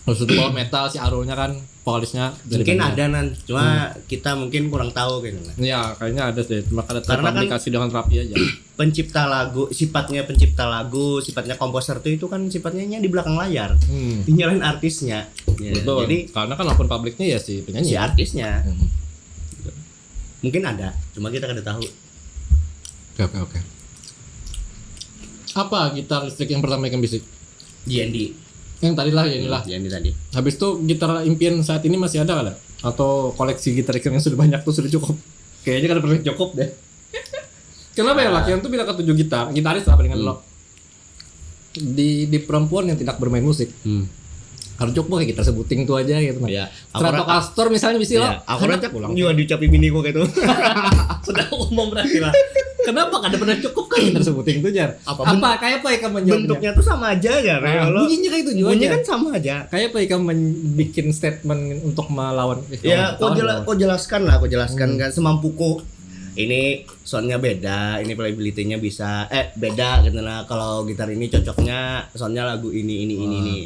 Terus itu power metal si Arulnya kan vokalisnya dari Mungkin Banjar. Ada nan, cuma Hmm. Kita mungkin kurang tahu gitu. Nah. Ya kayaknya ada sih. Cuma kada Karena kan- terkomunikasi dengan rapi aja. Pencipta lagu, sifatnya pencipta lagu, sifatnya komposer tuh itu kan sifatnya nya di belakang layar. Hmm. Nyalain artisnya. Ya, Betul. Jadi Karena kan akun publiknya ya si penyanyi. Si artisnya Hmm. Mungkin ada, cuma kita kada tahu. Oke oke oke. Apa gitar listrik yang pertama ikam bisi? G N D. Yang tadi lah ya inilah. G N D tadi. Habis itu gitar impian saat ini masih ada kada? Atau koleksi gitar ikam yang sudah banyak tuh sudah cukup? Kayaknya kada pernah cukup deh. Kenapa ya Ah. Lakian tuh bila ketujuh gitar, gitaris lah palingan Hmm. Lo. Di di perempuan yang tidak bermain musik. Hmm. Harus cukup kayak gitar sebuting tuh aja gitu nah. Ya, aku Stratocaster misalnya bisa lo. Ya, aku Enak rancak pulang. Juga diucapi biniku gitu. Sudah umum berarti lah. Kenapa kada pernah cukup kan kita sebuting tuh, Jar? Apa, apa kayak apa ikam menjawabnya? Bentuknya tuh sama aja, Jar. Nah, bunyinya kayak itu juga, bunyi kan sama aja. Kayak apa ikam bikin statement untuk melawan? Ya, kau jelaskan lah, kau jelaskan kan semampuku. Ini soundnya beda, ini playability-nya bisa eh beda gitu. Nah, kalau gitar ini cocoknya soundnya lagu ini ini ini ini.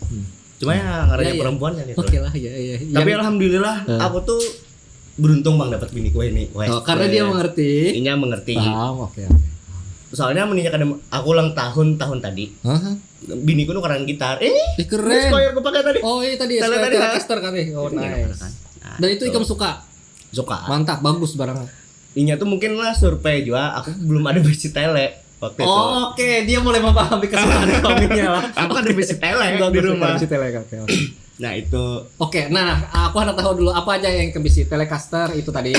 Hmm. Cuma ya karena perempuan kan itu. Oke lah, ya, ya. Tapi alhamdulillah aku tuh beruntung bang dapat biniku ini. Weh. Oh, karena dia mengerti. Inya mengerti. Paham, oke, oke. Soalnya meninya kada aku ulang tahun tahun tadi. Hah? Biniku nukaran gitar. Eh, ih, keren. Squire gue pakai tadi. Oh, iya tadi Telecaster kami. Oh, nice. Dan itu ikam suka? Suka. Mantap, bagus barangnya. Inya tuh mungkin lah survei juga. Aku belum ada besi tele waktu itu. Oh, oke, dia mulai memahami kesukaan suaminya lah. Aku ada besi tele di rumah. Besi tele, oke, oke. Nah, itu. Oke, nah, aku hendak tahu dulu apa aja yang ikam bisi. Telecaster itu tadi.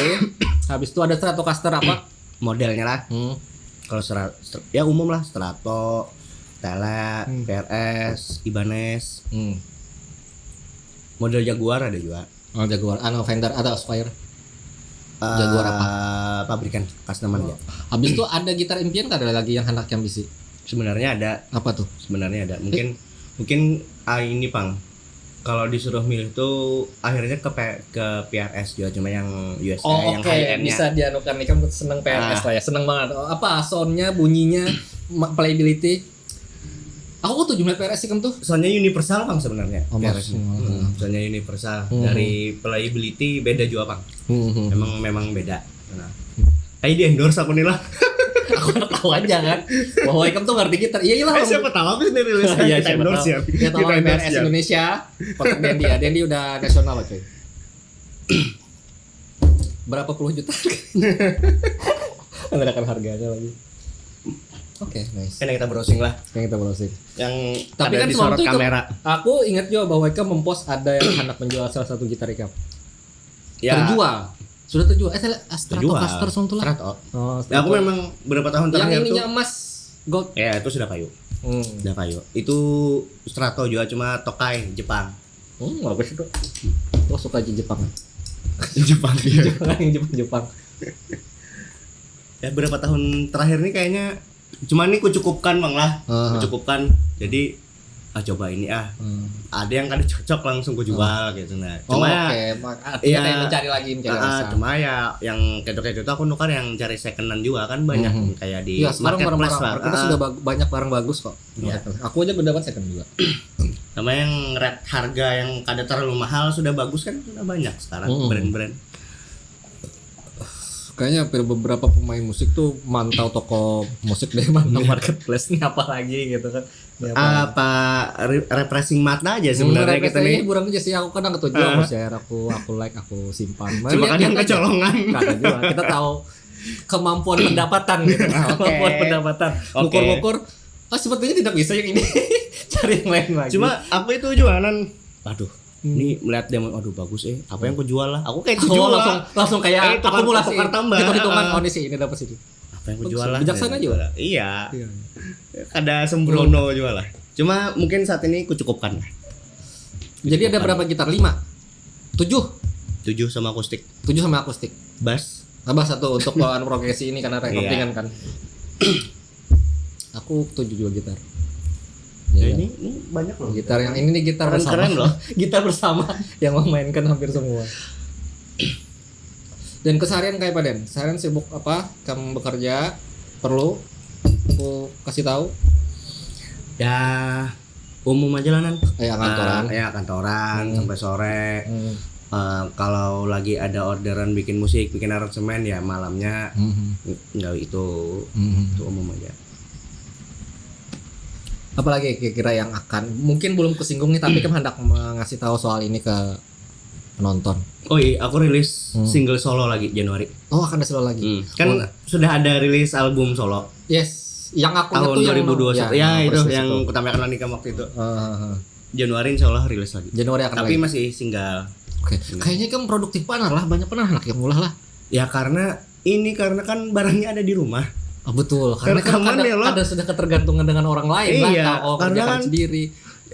Habis itu ada Stratocaster apa? Modelnya lah. Hmm. Kalau Stra- Stra- ya umum lah, Strato, Tele, hmm. P R S, Ibanez. Hmm. Model Jaguar ada juga. Oh, Jaguar, anu, Fender atau Squire? Jaguar apa? Eh, pabrikan, customer ya. Habis itu ada gitar impian kada lagi yang hendak ikam bisi? Sebenarnya ada. Apa tuh? Sebenarnya ada. Mungkin mungkin ah, ini pang. Kalau disuruh milih tuh akhirnya ke P- ke P R S juga, cuma yang U S A. Oh, yang oke, high end-nya. Bisa dianukan, ikam seneng P R S lah ya, seneng banget. Oh, apa soundnya, bunyinya, ma- playability? Aku tuh jumlah P R S ikam tuh. Soalnya universal bang sebenarnya. Oh, P R S. Hmm, soalnya universal dari playability beda juga bang. Hmm. Memang memang beda. Nah, kayak di endorse aku nih lah. Aku tahu aja kan bahwa ikam tuh ngerti gitar. Iya, iyalah. Eh, siapa tahu aku sendiri rilis. Iya, kita endorse ya. Ya, tolong P R S Indonesia. Kontak Dendi ya. Dendi udah nasional, coy. Berapa puluh juta? Ada kan harganya lagi. Oke, nice. Kan kita browsing lah. Yang kita browsing. Yang tapi kan semalam tuh kamera. Aku ingat juga bahwa ikam mempost ada yang hendak menjual salah satu gitar ikam. Ya. Terjual. Sudah terjual. Eh, Stratocaster semalam tuh lah. Strato. Oh, ya, aku memang beberapa tahun terakhir yang ininya tuh emas gold. Ya, itu sudah payu. Hmm. Sudah payu. Itu Strato juga, cuma tokai Jepang. Hmm, bagus itu. Aku suka aja Jepang. Jepang ya. Jepang yang Jepang Jepang. Ya berapa tahun terakhir nih kayaknya. Cuma ini ku cukupkan bang lah. Uh-huh. Ku cukupkan. Jadi ah coba ini ah. Hmm. Ada yang kada cocok langsung ku jual gitu nah. Cuma oh, okay. Ya, mencari lagi mencari uh, cuma ya yang kayak itu aku nukar yang cari secondan juga kan banyak hmm. Kayak di ya, sekarang marketplace barang-barang lah. Kita uh, sudah bag- banyak barang bagus kok. Ya. Aku aja mendapat second juga. Sama yang rate harga yang kada terlalu mahal sudah bagus kan sudah banyak sekarang hmm. Brand-brand. Kayaknya hampir beberapa pemain musik tuh mantau toko musik deh, mantau marketplace nih apa lagi gitu kan. Ya, apa re- refreshing mata aja sebenarnya hmm, kita nih. Hiburan aja sih, aku kadang ketujuh uh. Aku share, aku aku like, aku simpan. Cuma kadang kecolongan. Kadang juga kita tahu kemampuan pendapatan gitu. Okay. Kemampuan pendapatan. Okay. Ukur-ukur ah sepertinya tidak bisa yang ini. Cari yang lain lagi. Cuma aku itu jualan. Aduh. Hmm. Ini melihat dia aduh bagus eh apa yang aku jual lah aku kayak itu oh, jual langsung, langsung kayak eh, tukar, aku mulai tukar tambah hitung hitungan oh ini sih ini dapat sini apa yang aku jual lah bijaksana juga iya ada sembrono juga lah cuma mungkin saat ini aku cukupkan lah jadi ada berapa gitar lima tujuh tujuh sama akustik tujuh sama akustik bass tambah satu untuk bawaan progresi ini karena recordingan kan Aku tujuh juga gitar. Ya, ya ini, ini banyak loh. Gitar yang ini nih gitar keren, bersama. Keren loh. Gitar bersama yang memainkan hampir semua. Dan keseharian kayak apa Den? Seharian sibuk apa? Kamu bekerja? Perlu aku kasih tahu? Ya umum aja lah nan. Ya kantoran. Uh, ya kantoran hmm. Sampai sore. Hmm. Uh, kalau lagi ada orderan bikin musik, bikin aransemen ya malamnya hmm. Nggak itu. Hmm. Itu umum aja. Apalagi kira-kira yang akan mungkin belum kesinggung nih tapi kan hendak mengasih tahu soal ini ke penonton. Oh iya, aku rilis hmm. Single solo lagi Januari. Oh akan ada solo lagi. Hmm. Kan oh. Sudah ada rilis album solo. Yes, yang aku tahun dua ribu dua puluh satu. Ya, ya itu yang kutampilkan lagi waktu itu. Uh, uh, uh. Januari insya Allah rilis lagi. Januari akan tapi lagi. Masih single. Oke, okay. Hmm. Kayaknya kan produktif banget lah, banyak pernah anak yang mulai lah. Ya karena ini karena kan barangnya ada di rumah. Oh, betul. Karena kan kadang, ya, kadang sudah ketergantungan dengan orang lain iya, lah. Kalau karena kan sendiri.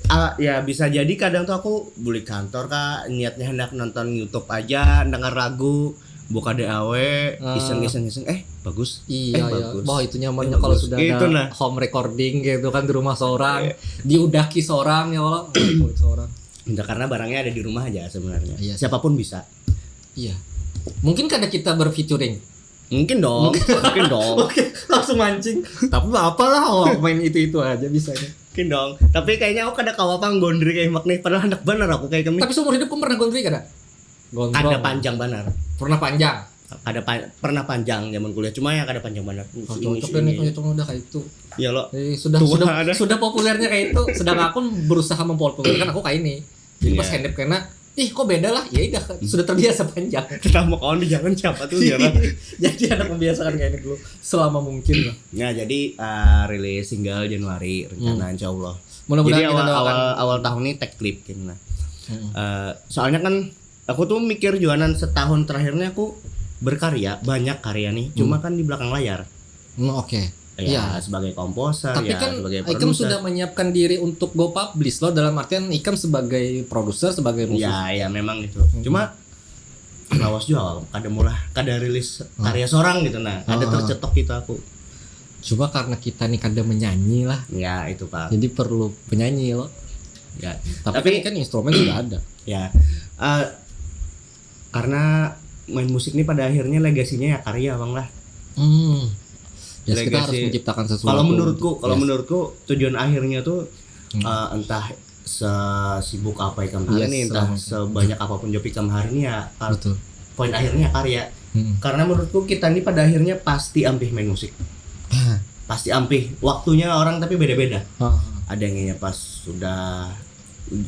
Uh, ya bisa jadi kadang tuh aku beli kantor kak niatnya hendak nonton YouTube aja dengar lagu buka D A W uh. Iseng iseng iseng eh bagus. Iya, eh, ya. Bagus. Wah, itu nyamannya Eh, kalau bagus. Sudah Itu ada nah. Home recording gitu kan di rumah seorang, iya. Diudaki seorang ya Allah. Seorang. Nah, karena barangnya ada di rumah aja sebenarnya. Iya. Siapapun bisa. Iya. Mungkin kada kita berfeaturing. Mungkin dong. Mungkin dong. Oke, langsung mancing. Tapi apalah, oh, main itu-itu aja bisanya. Mungkin dong. Tapi kayaknya aku kada kawa pang gondri kayak Mak nih. Padahal handak banar aku kayak kami. Tapi seumur hidupku pernah gondri kada? Gondrong. Kada panjang banar. Pernah panjang. Ada pa- pernah panjang zaman kuliah, cuma ya kada panjang banar. Oh, cocok deh nih kalau cuma udah kayak itu. Ya lo. Eh, sudah Tua sudah ada. Sudah populernya kayak itu, sedang aku berusaha mempopulerkan aku kayak ini. Jadi pas Iya. Handap kena, ih, kok beda lah? Ya udah, sudah terbiasa panjang. Kita mau kawan di jalan siapa tuh ya? Jadi anak membiasakan kayak ini dulu selama mungkin lah. Nah, jadi uh, rilis single Januari rencana, insya Allah. Mudah-mudahan Jadi kita awal, doakan. Awal awal tahun ini take clip gitu. Nah. Hmm. Uh, soalnya kan aku tuh mikir juanan setahun terakhirnya aku berkarya, banyak karya nih. Cuma kan di belakang layar. Hmm, oke. Ya, Ya. Sebagai komposer, Tapi ya, kan sebagai Ikam produser. Sudah menyiapkan diri untuk go publish loh, dalam artian Ikam sebagai produser, sebagai musisi. Ya, ya memang gitu. Cuma lawas juga kada mulai, kada rilis karya seorang gitu, nah, ada Ah. Tercetok gitu aku. Cuma karena kita nih kada menyanyi lah, Ya itu pak. Jadi perlu penyanyi loh. Ya. Tapi, Tapi kan, kan instrumen sudah ada. Ya, eh, karena main musik ini pada akhirnya legasinya ya karya, bang lah. Hmm. Ya, kita Legasi. Harus menciptakan sesuatu. Kalau menurutku, kalau Yes. Menurutku tujuan akhirnya tuh Hmm. eh, entah sesibuk apa ikam hari Yes, ini, entah selama- sebanyak apapun job ikam hari ini ya kar- Betul. Poin akhirnya karya. Hmm. Karena menurutku kita ini pada akhirnya pasti ampih main musik. Pasti ampih. Waktunya orang tapi beda-beda. Ah. Ada yang kayaknya pas sudah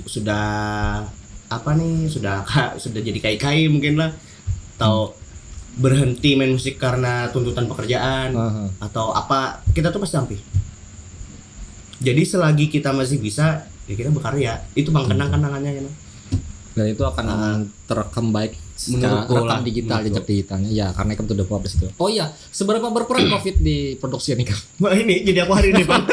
sudah apa nih, sudah ka- sudah jadi kai-kai mungkin lah, atau berhenti main musik karena tuntutan pekerjaan Aha. Atau apa, kita tuh pasti ampih. Jadi selagi kita masih bisa, ya kita berkarya. Itu bang kenang-kenangannya gitu. Dan itu akan Ah. Terekam baik secara Menurutku rekam lah, digital, menurutku. Jejak digitalnya. Ya, karena Ikam tuh udah publish itu. Oh iya, seberapa berperan covid di produksi ini, Kang? Wah, ini jadi aku hari ini, bang.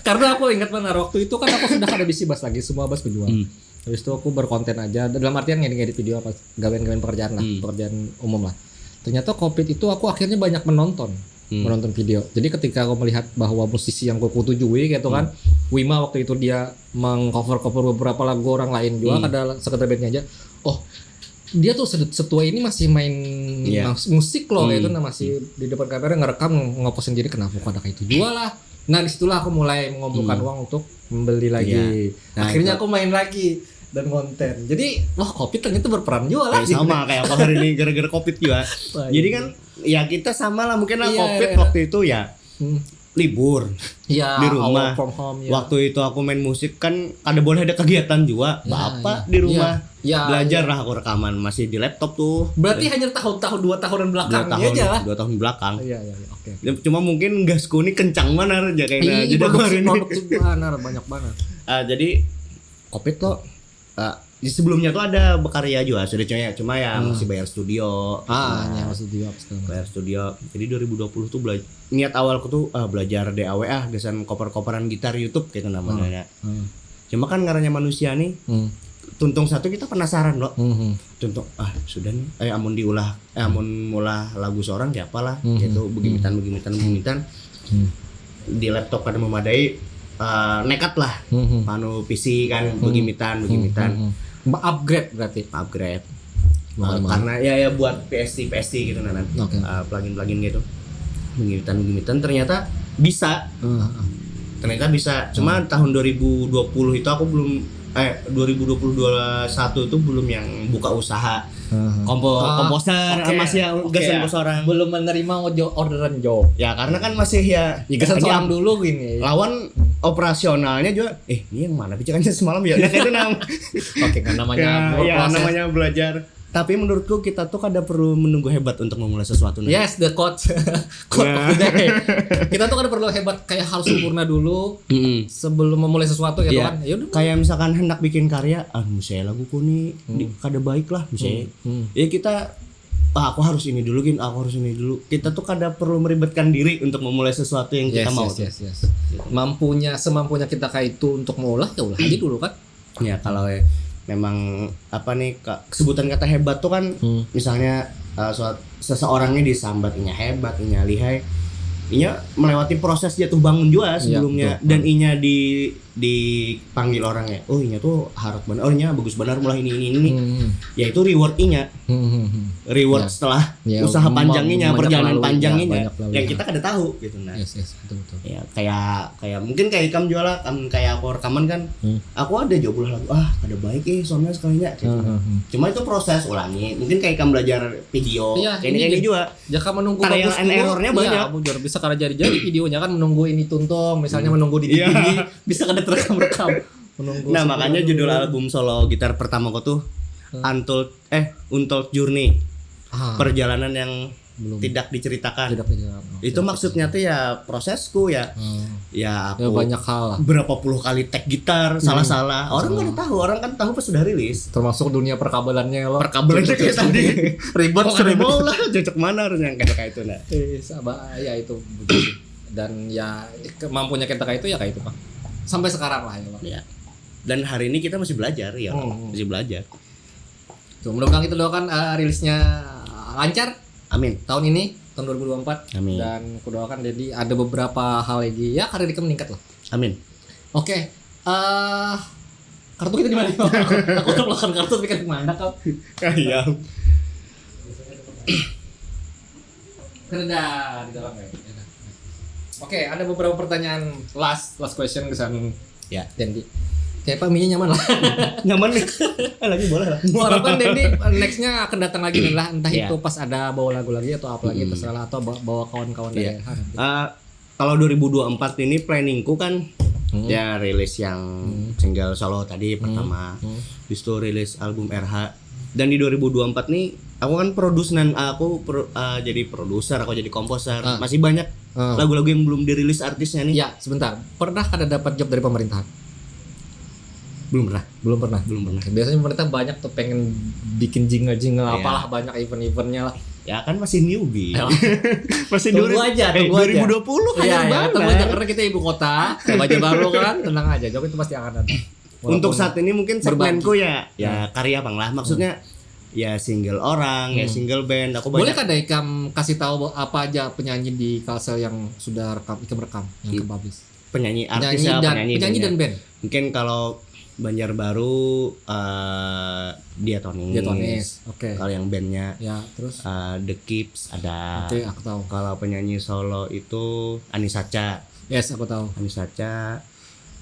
Karena aku ingat benar, waktu itu kan aku sudah kada bisi bas lagi, semua bas penjual. Hmm. Habis itu aku berkonten aja, dalam artian ngedit-ngedit video apa, gawean-gawean pekerjaan lah, Hmm. Pekerjaan umum lah. Ternyata covid itu aku akhirnya banyak menonton, Hmm. menonton video. Jadi ketika aku melihat bahwa musisi yang aku tujui gitu kan, Wima waktu itu dia mengcover-cover beberapa lagu orang lain juga, Hmm. Kada sekedar bandnya aja. Oh, dia tuh sed- setua ini masih main Iya. mas- musik loh, kayak Hmm. Itu, nah, masih di depan kamera ngerekam, ngepost sendiri, kenapa kok ada kayak itu juga lah. Nah, disitulah aku mulai mengumpulkan Hmm. Uang untuk membeli lagi. Iya. Nah, Akhirnya itu. Aku main lagi dan konten. Jadi, wah, covid ternyata berperan juga lah. Ya, sama kayak aku hari ini gara-gara covid juga. Wah, Jadi iya. Kan ya kita sama lah, mungkin lah. Iya, Covid iya. Waktu itu ya Hmm. Libur Ya, di rumah. Work from home, ya. Waktu itu aku main musik kan kada boleh ada kegiatan juga. Ya, Bapak ya. Di rumah. Ya, ya, Belajar ya. Lah aku rekaman masih di laptop tuh. Berarti hanya tahun-tahun, dua tahun Dua belakangnya tahun, aja lah. Dua tahun belakang. Iya, iya, iya, oke. Ya, cuma mungkin gasku ini kencang mana aja kayaknya. Iya, Jadi aku produksi, hari ini produksi benar, banyak banget. Ah, jadi covid tuh, ah, di sebelumnya tuh ada berkarya juga sudah, cuma ya, cuma ya Hmm. Masih bayar studio. Ah, Nah, yang studio apa segala macam. Bayar studio. Jadi dua ribu dua puluh tuh bela- niat awalku tuh, ah, belajar D A W ah, gasan koper-koperan gitar YouTube gitu namanya. Hmm. Cuma kan ngarannya manusia nih, Hmm. tuntung satu kita penasaran loh. Hmm. Tuntung, ah, sudah nih, eh amun diulah, eh amun mulah lagu seorang siapa lah Hmm. Gitu, begimitan begimitan begimitan. Hmm. Di laptop kada memadai, eh, nekat lah. Hmm. Anu P C kan begimitan begimitan. Hmm. Ba- Upgrade berarti. Upgrade. Mau Eh, mana? Karena ya ya buat P S T P S T gitu nah. Oke. Eh, plugin-plugin gitu. Begimitan begimitan ternyata bisa. Ah, ah. Ternyata bisa. Cuma tahun dua ribu dua puluh itu aku belum, eh dua ribu dua puluh dua satu itu belum yang buka usaha. Ah. Kompo Ah, komposer oke. Masih ya Oke. Gasan seorang. Belum menerima ojo- orderan job. Ya karena kan masih ya Ya, gasan ini seorang am- dulu gini. Lawan operasionalnya juga, eh ini yang mana pijakannya semalam ya? Nah, itu nam- Oke, kan namanya ya, ya, berproses. Namanya belajar. Tapi menurutku kita tuh kada perlu menunggu hebat untuk memulai sesuatu. Nah. Yes, the quote. Quote Nah. of the day. Kita tuh kada perlu hebat kayak harus sempurna dulu Mm-mm. sebelum memulai sesuatu gitu Iya. Kan. Ya udah. Kayak misalkan hendak bikin karya, ah saya lagu ku nih di- kada baik lah misalnya. Hmm. Ya kita, ah aku harus ini dulu gin, aku harus ini dulu. Kita tuh kada perlu meribetkan diri untuk memulai sesuatu yang kita Yes, mau. Yes, yes, yes. Mampunya, semampunya kita kayak itu untuk maulah, ya ulah aja dulu kan. Ya kalau memang apa nih ka- sebutan kata hebat tuh kan Hmm. Misalnya uh, suat, seseorangnya disambat inya hebat, inya lihai, inya melewati proses jatuh bangun juga sebelumnya, betul. Dan inya di dipanggil orangnya, oh, inya tuh harat benar, oh, inya bagus benar mulai ini ini ini, hmm. Yaitu reward inya, hmm. Reward ya. Setelah ya, usaha panjangnya, perjalanan panjangnya, ya, yang kita kada tahu gitu, nah. Yes, yes, betul, betul. Ya, kayak kayak mungkin kayak ikam jual lah, kayak aku rekaman kan, hmm. Aku ada jawab lah lagu, ah, ada baik eh soalnya sekalinya gitu. Hmm. Cuma itu proses ulangi, mungkin kayak ikam belajar video ya, kayak ini, ini juga. Jaka menunggu bagus dulu, errornya banyak. Bujur, bisa kada jadi-jadi videonya kan, menunggu ini tuntung, misalnya menunggu di D V D, bisa kada terekam-rekam. Menunggu. Nah, makanya judul album solo gitar pertamaku tuh Untold, eh, Untold Journey. Perjalanan yang belum tidak diceritakan. Tidak diceritakan. Itu maksudnya tuh ya prosesku ya. Hmm. Ya, aku banyak hal lah. Berapa puluh kali take gitar, salah-salah. Orang nggak tahu, orang kan tahu pas sudah rilis. Termasuk dunia perkabelannya ya, lo. Perkabelannya kayak tadi. Ribet, ribet. Mau lah, cocok mana harus yang kayak itu, nah. Eh, sama ya itu. Dan ya kemampuannya kita kayak itu ya kayak itu, Pak. Sampai sekarang lah ya, Pak. Ya. Dan hari ini kita masih belajar ya, hmm. Masih belajar. Tuh, mudah-mudahan kita doakan uh, rilisnya lancar. Amin. Tahun ini, tahun dua ribu dua puluh empat. Amin. Dan aku doakan jadi ada beberapa hal lagi ya, karir ikam meningkat lah. Amin. Oke, eh kartu kita di mana? Aku, aku udah keluarkan kartu tapi kan di mana kau? Iya. Kerja di dalam ya. Oke, ada beberapa pertanyaan last last question kesan ya. Dendi. Kayak apa, minya nyaman lah. Nyaman nih. Lagi boleh lah. Harapan Dendi nextnya akan datang lagi nih lah, entah itu pas ada bawa lagu lagi atau apa lagi, terserah lah, atau bawa kawan-kawan dari. Kalau dua ribu dua puluh empat ini planningku kan ya rilis yang single solo tadi pertama, habis itu rilis album R H, dan di dua ribu dua puluh empat nih aku kan produce nan aku pro, uh, jadi produser, aku jadi komposer, masih banyak lagu-lagu yang belum dirilis artisnya nih. Ya, sebentar, pernah kada dapat job dari pemerintahan? Belum pernah. Belum pernah. Belum pernah. Biasanya pemerintah banyak tuh pengen bikin jingle-jingle apalah, banyak event-eventnya lah. Ya kan masih newbie. Masih tunggu aja, eh, tunggu aja. Dua ribu dua puluh ya, tunggu aja karena kita ibu kota, Banjarbaru kan, tenang aja, job itu pasti akan ada. Untuk saat ini mungkin segmenku ya, ya karya bang lah, maksudnya ya single orang, ya single band. Aku boleh kada ikam kasih tahu apa aja penyanyi di Kalsel yang sudah rekam, ikam rekam, yang ikam publish? Penyanyi, artis ya, penyanyi dan band. Mungkin kalau Banjarbaru uh, Diatonis. Diatonis, oke. Kalau yang bandnya ya, terus uh, The Kips ada. Oke, aku tahu. Kalau penyanyi solo itu Anisa Cha. Yes, aku tahu. Anisa Cha.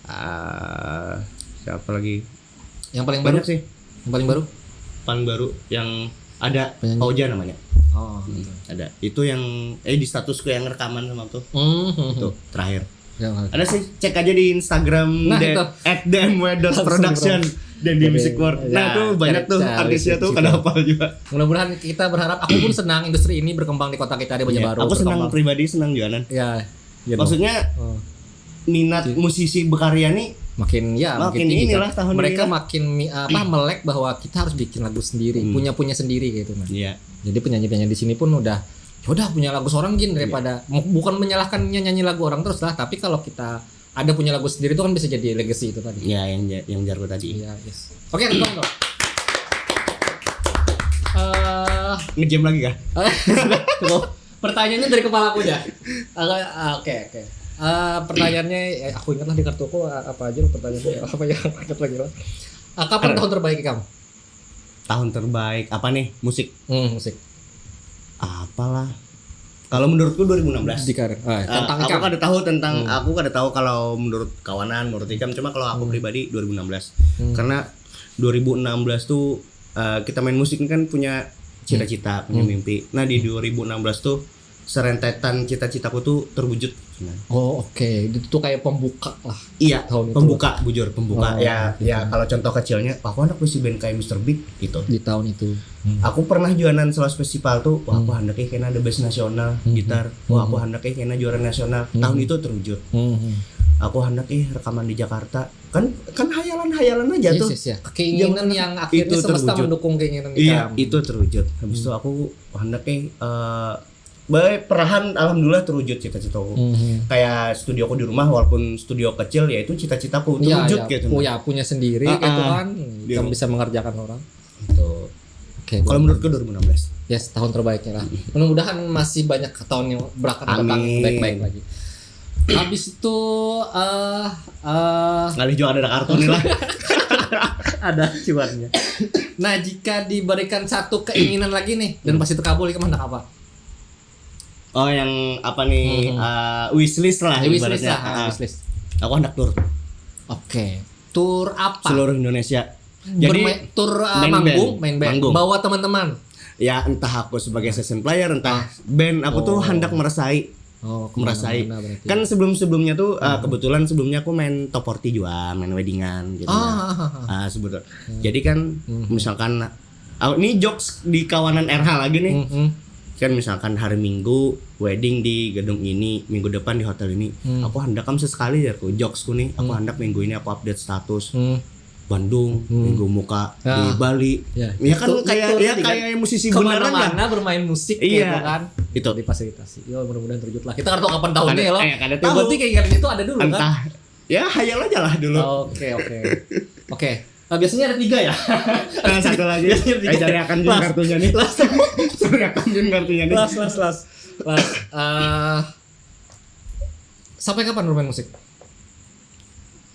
Uh, siapa lagi? Yang paling banyak baru sih. Yang paling baru? Paling baru yang ada penyanyi. Fauja namanya. Oh, hmm, ada. Itu yang eh di statusku yang rekaman sama tuh. Mm-hmm. Itu terakhir. Ya, ada sih, cek aja di Instagram nah, de, at D M W dot production dan di Music World. Nah, ya, tuh banyak tuh artisnya tuh, kada hafal juga. Mudah-mudahan, kita berharap, aku pun senang industri ini berkembang di kota kita, di Banjarbaru. Aku senang pribadi, senang juga, Nan. Ya. Ya, maksudnya minat musisi berkarya nih makin ya makin inilah tahun ini. Mereka makin apa, melek bahwa kita harus bikin lagu sendiri, punya punya sendiri gitu, nah. Iya. Jadi penyanyi-penyanyi di sini pun udah, ya udah, punya lagu seorang gin daripada bukan menyalahkan nyanyi lagu orang terus lah, tapi kalau kita ada punya lagu sendiri itu kan bisa jadi legacy itu tadi. Iya, yang yang jargo tadi. Iya, yes. Oke, tepuk tangan. Eh, ngejam lagi kah? Cukup. Pertanyaannya dari kepala aku aja. Oke, oke. Uh, pertanyaannya, eh, aku ingatlah di kartuku apa aja pertanyaannya, apa yang aku ingat lagi lah. Uh, kapan tahun terbaik kamu? Tahun terbaik apa nih? Musik. Hmm, musik. Apalah. Kalau menurutku dua ribu enam belas. Di karir. Ah, uh, tentang aku kada tahu tentang hmm. Aku kada tahu kalau menurut kawanan, menurut ikam. Cuma kalau aku hmm. Pribadi dua ribu enam belas. Hmm. Karena dua ribu enam belas tuh uh, kita main musik ini kan punya cita-cita, hmm. Punya mimpi. Nah, di dua ribu enam belas tuh serentetan cita-citaku tuh terwujud. Oh, oke. Okay. Itu tuh kayak pembuka lah. Iya, tahun pembuka itu. Bujur, pembuka. Oh, ya, gitu. Ya kalau contoh kecilnya, aku anak besi band kayak Mister Big gitu. Di tahun itu. Hmm. Aku pernah juanan salah festival tuh, wah aku hmm. Hendak eh kena ada best nasional hmm. Gitar. Wah aku hmm. Hendak eh kena juara nasional. Hmm. Tahun itu terwujud. Hmm. Aku hendak eh rekaman di Jakarta. Kan kan hayalan-hayalan aja yes, tuh. Yes, ya. Keinginan yang akhirnya itu semesta terwujud. Mendukung keinginan kita. Iya, itu terwujud. Habis hmm. Itu aku hendak eh uh, Baik, perahan alhamdulillah terwujud cita-citaku. Mm-hmm. Kayak studioku di rumah walaupun studio kecil ya itu cita-citaku terwujud ya, gitu. Punya punya sendiri uh-uh. Gitu kan. Dia bisa mengerjakan orang. Itu. Oke, kalau menurutku dua ribu enam belas. Yes, tahun terbaiknya lah. Mudah-mudahan masih banyak tahun yang berakan datang baik-baik lagi. Habis itu eh uh, ngalih juga ada kartu nih lah. Ada cuannya. Nah, jika diberikan satu keinginan lagi nih dan pasti terkabul, ikam handak apa? Oh, yang apa nih? Hmm. Uh, wishlist lah. Ya, wishlist lah. Uh, wishlist. Aku handak tour. Oke. Tour apa? Seluruh Indonesia. Jadi bermain, tour uh, main manggung, band. Main band. Manggung. Bawa teman-teman. Ya, entah aku sebagai session player, entah ah. Band, aku oh. Tuh hendak merasai. Oh, merasai. Kan sebelum-sebelumnya tuh uh, hmm. Kebetulan sebelumnya aku main top forty juga, main weddingan gitu. Ah, ah, ah, ah. Uh, sebetulnya. Hmm. Jadi kan hmm. Misalkan aku, ini jokes di kawanan R H lagi nih. Hmm, hmm. Kan misalkan hari Minggu wedding di gedung ini, minggu depan di hotel ini. Hmm. Aku hendak kan sesekali ya aku jokesku nih. Aku hmm. Hendak minggu ini aku update status. Hmm. Bandung, hmm. Minggu muka nah. Di Bali. Ya, ya kan itu, kayak itu, ya kan kayak musisi beneran lah. Kemana-mana bermain musik iya. Gitu kan. Itu difasilitasi. Ya mudah-mudahan terwujud lah. Kita nggak tahu kapan tahunnya ya loh. Eh, ada tahu. Berarti kayak itu ada dulu entah, kan. Ya hayal aja lah dulu. Oke, oke. Oke. Nah, biasanya ada tiga ya. Nah, satu lagi. Biasanya ada tiga. Eh, cari akan juga kartunya nih. Las. Cari akan juga kartunya nih. Las, las, las. Las. Uh, sampai kapan bermain musik?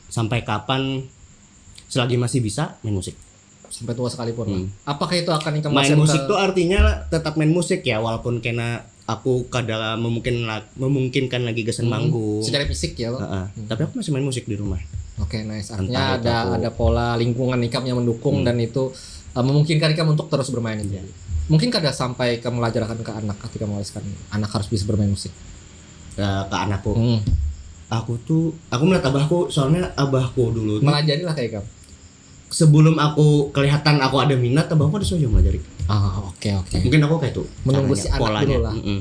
Sampai kapan selagi masih bisa main musik. Sampai tua sekalipun hmm. Apakah itu akan main musik ke... Tuh artinya tetap main musik ya, walaupun kena aku kada memungkin memungkinkan lagi gasan hmm. Manggung secara fisik ya lo. Uh-uh. Hmm. Tapi aku masih main musik di rumah. Oke, okay, nice. Artinya ada aku... Ada pola lingkungan ikam yang mendukung hmm. Dan itu uh, memungkinkan ikam untuk terus bermain itu. Yeah. Mungkin kada sampai ke melajarakan ke anak ketika mengawaskan anak harus bisa bermain musik. Uh, ke anakku. Hmm. Aku tuh aku melihat abahku, soalnya abahku dulu tuh melajari lah kayak kamu. Sebelum aku kelihatan aku ada minat, abahku ada sudah melajari. Ah, oke okay, oke. Okay. Mungkin aku kayak itu. Menunggu si anak polanya. Dulu lah. Mm-mm.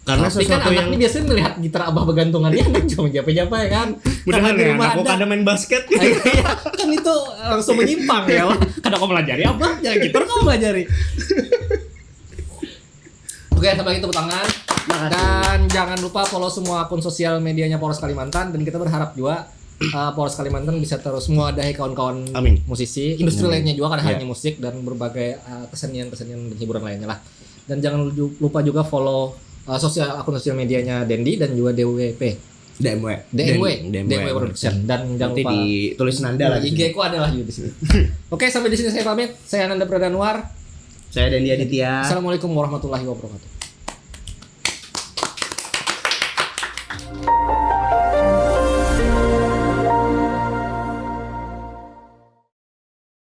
Karena tapi sesuatu kan anak yang ini biasanya melihat gitar abah bergantungan dia anak cuma japa-japa ya kan. Mudahan ya aku ada. Kada main basket. Iya, kan itu langsung menyimpang ya. Kada kau melajari apa? Jangan gitar kau melajari. Oke, sampai itu tangan. Dan jangan lupa follow semua akun sosial medianya Polres Kalimantan dan kita berharap juga uh, Polres Kalimantan bisa terus mewadahi kawan-kawan musisi, industri lainnya juga kada hanya musik dan berbagai uh, kesenian-kesenian dan hiburan lainnya lah. Dan jangan lupa juga follow uh, sosial akun sosial medianya Dendi dan juga D W P. D M W. D M W. D M W Production. Dan jangan lupa ditulis Nanda lah. I G ku adalah juga di sini. Oke, sampai di sini saya pamit. Saya Nanda Pradanwar. Saya Dendi Aditya. Assalamualaikum warahmatullahi wabarakatuh.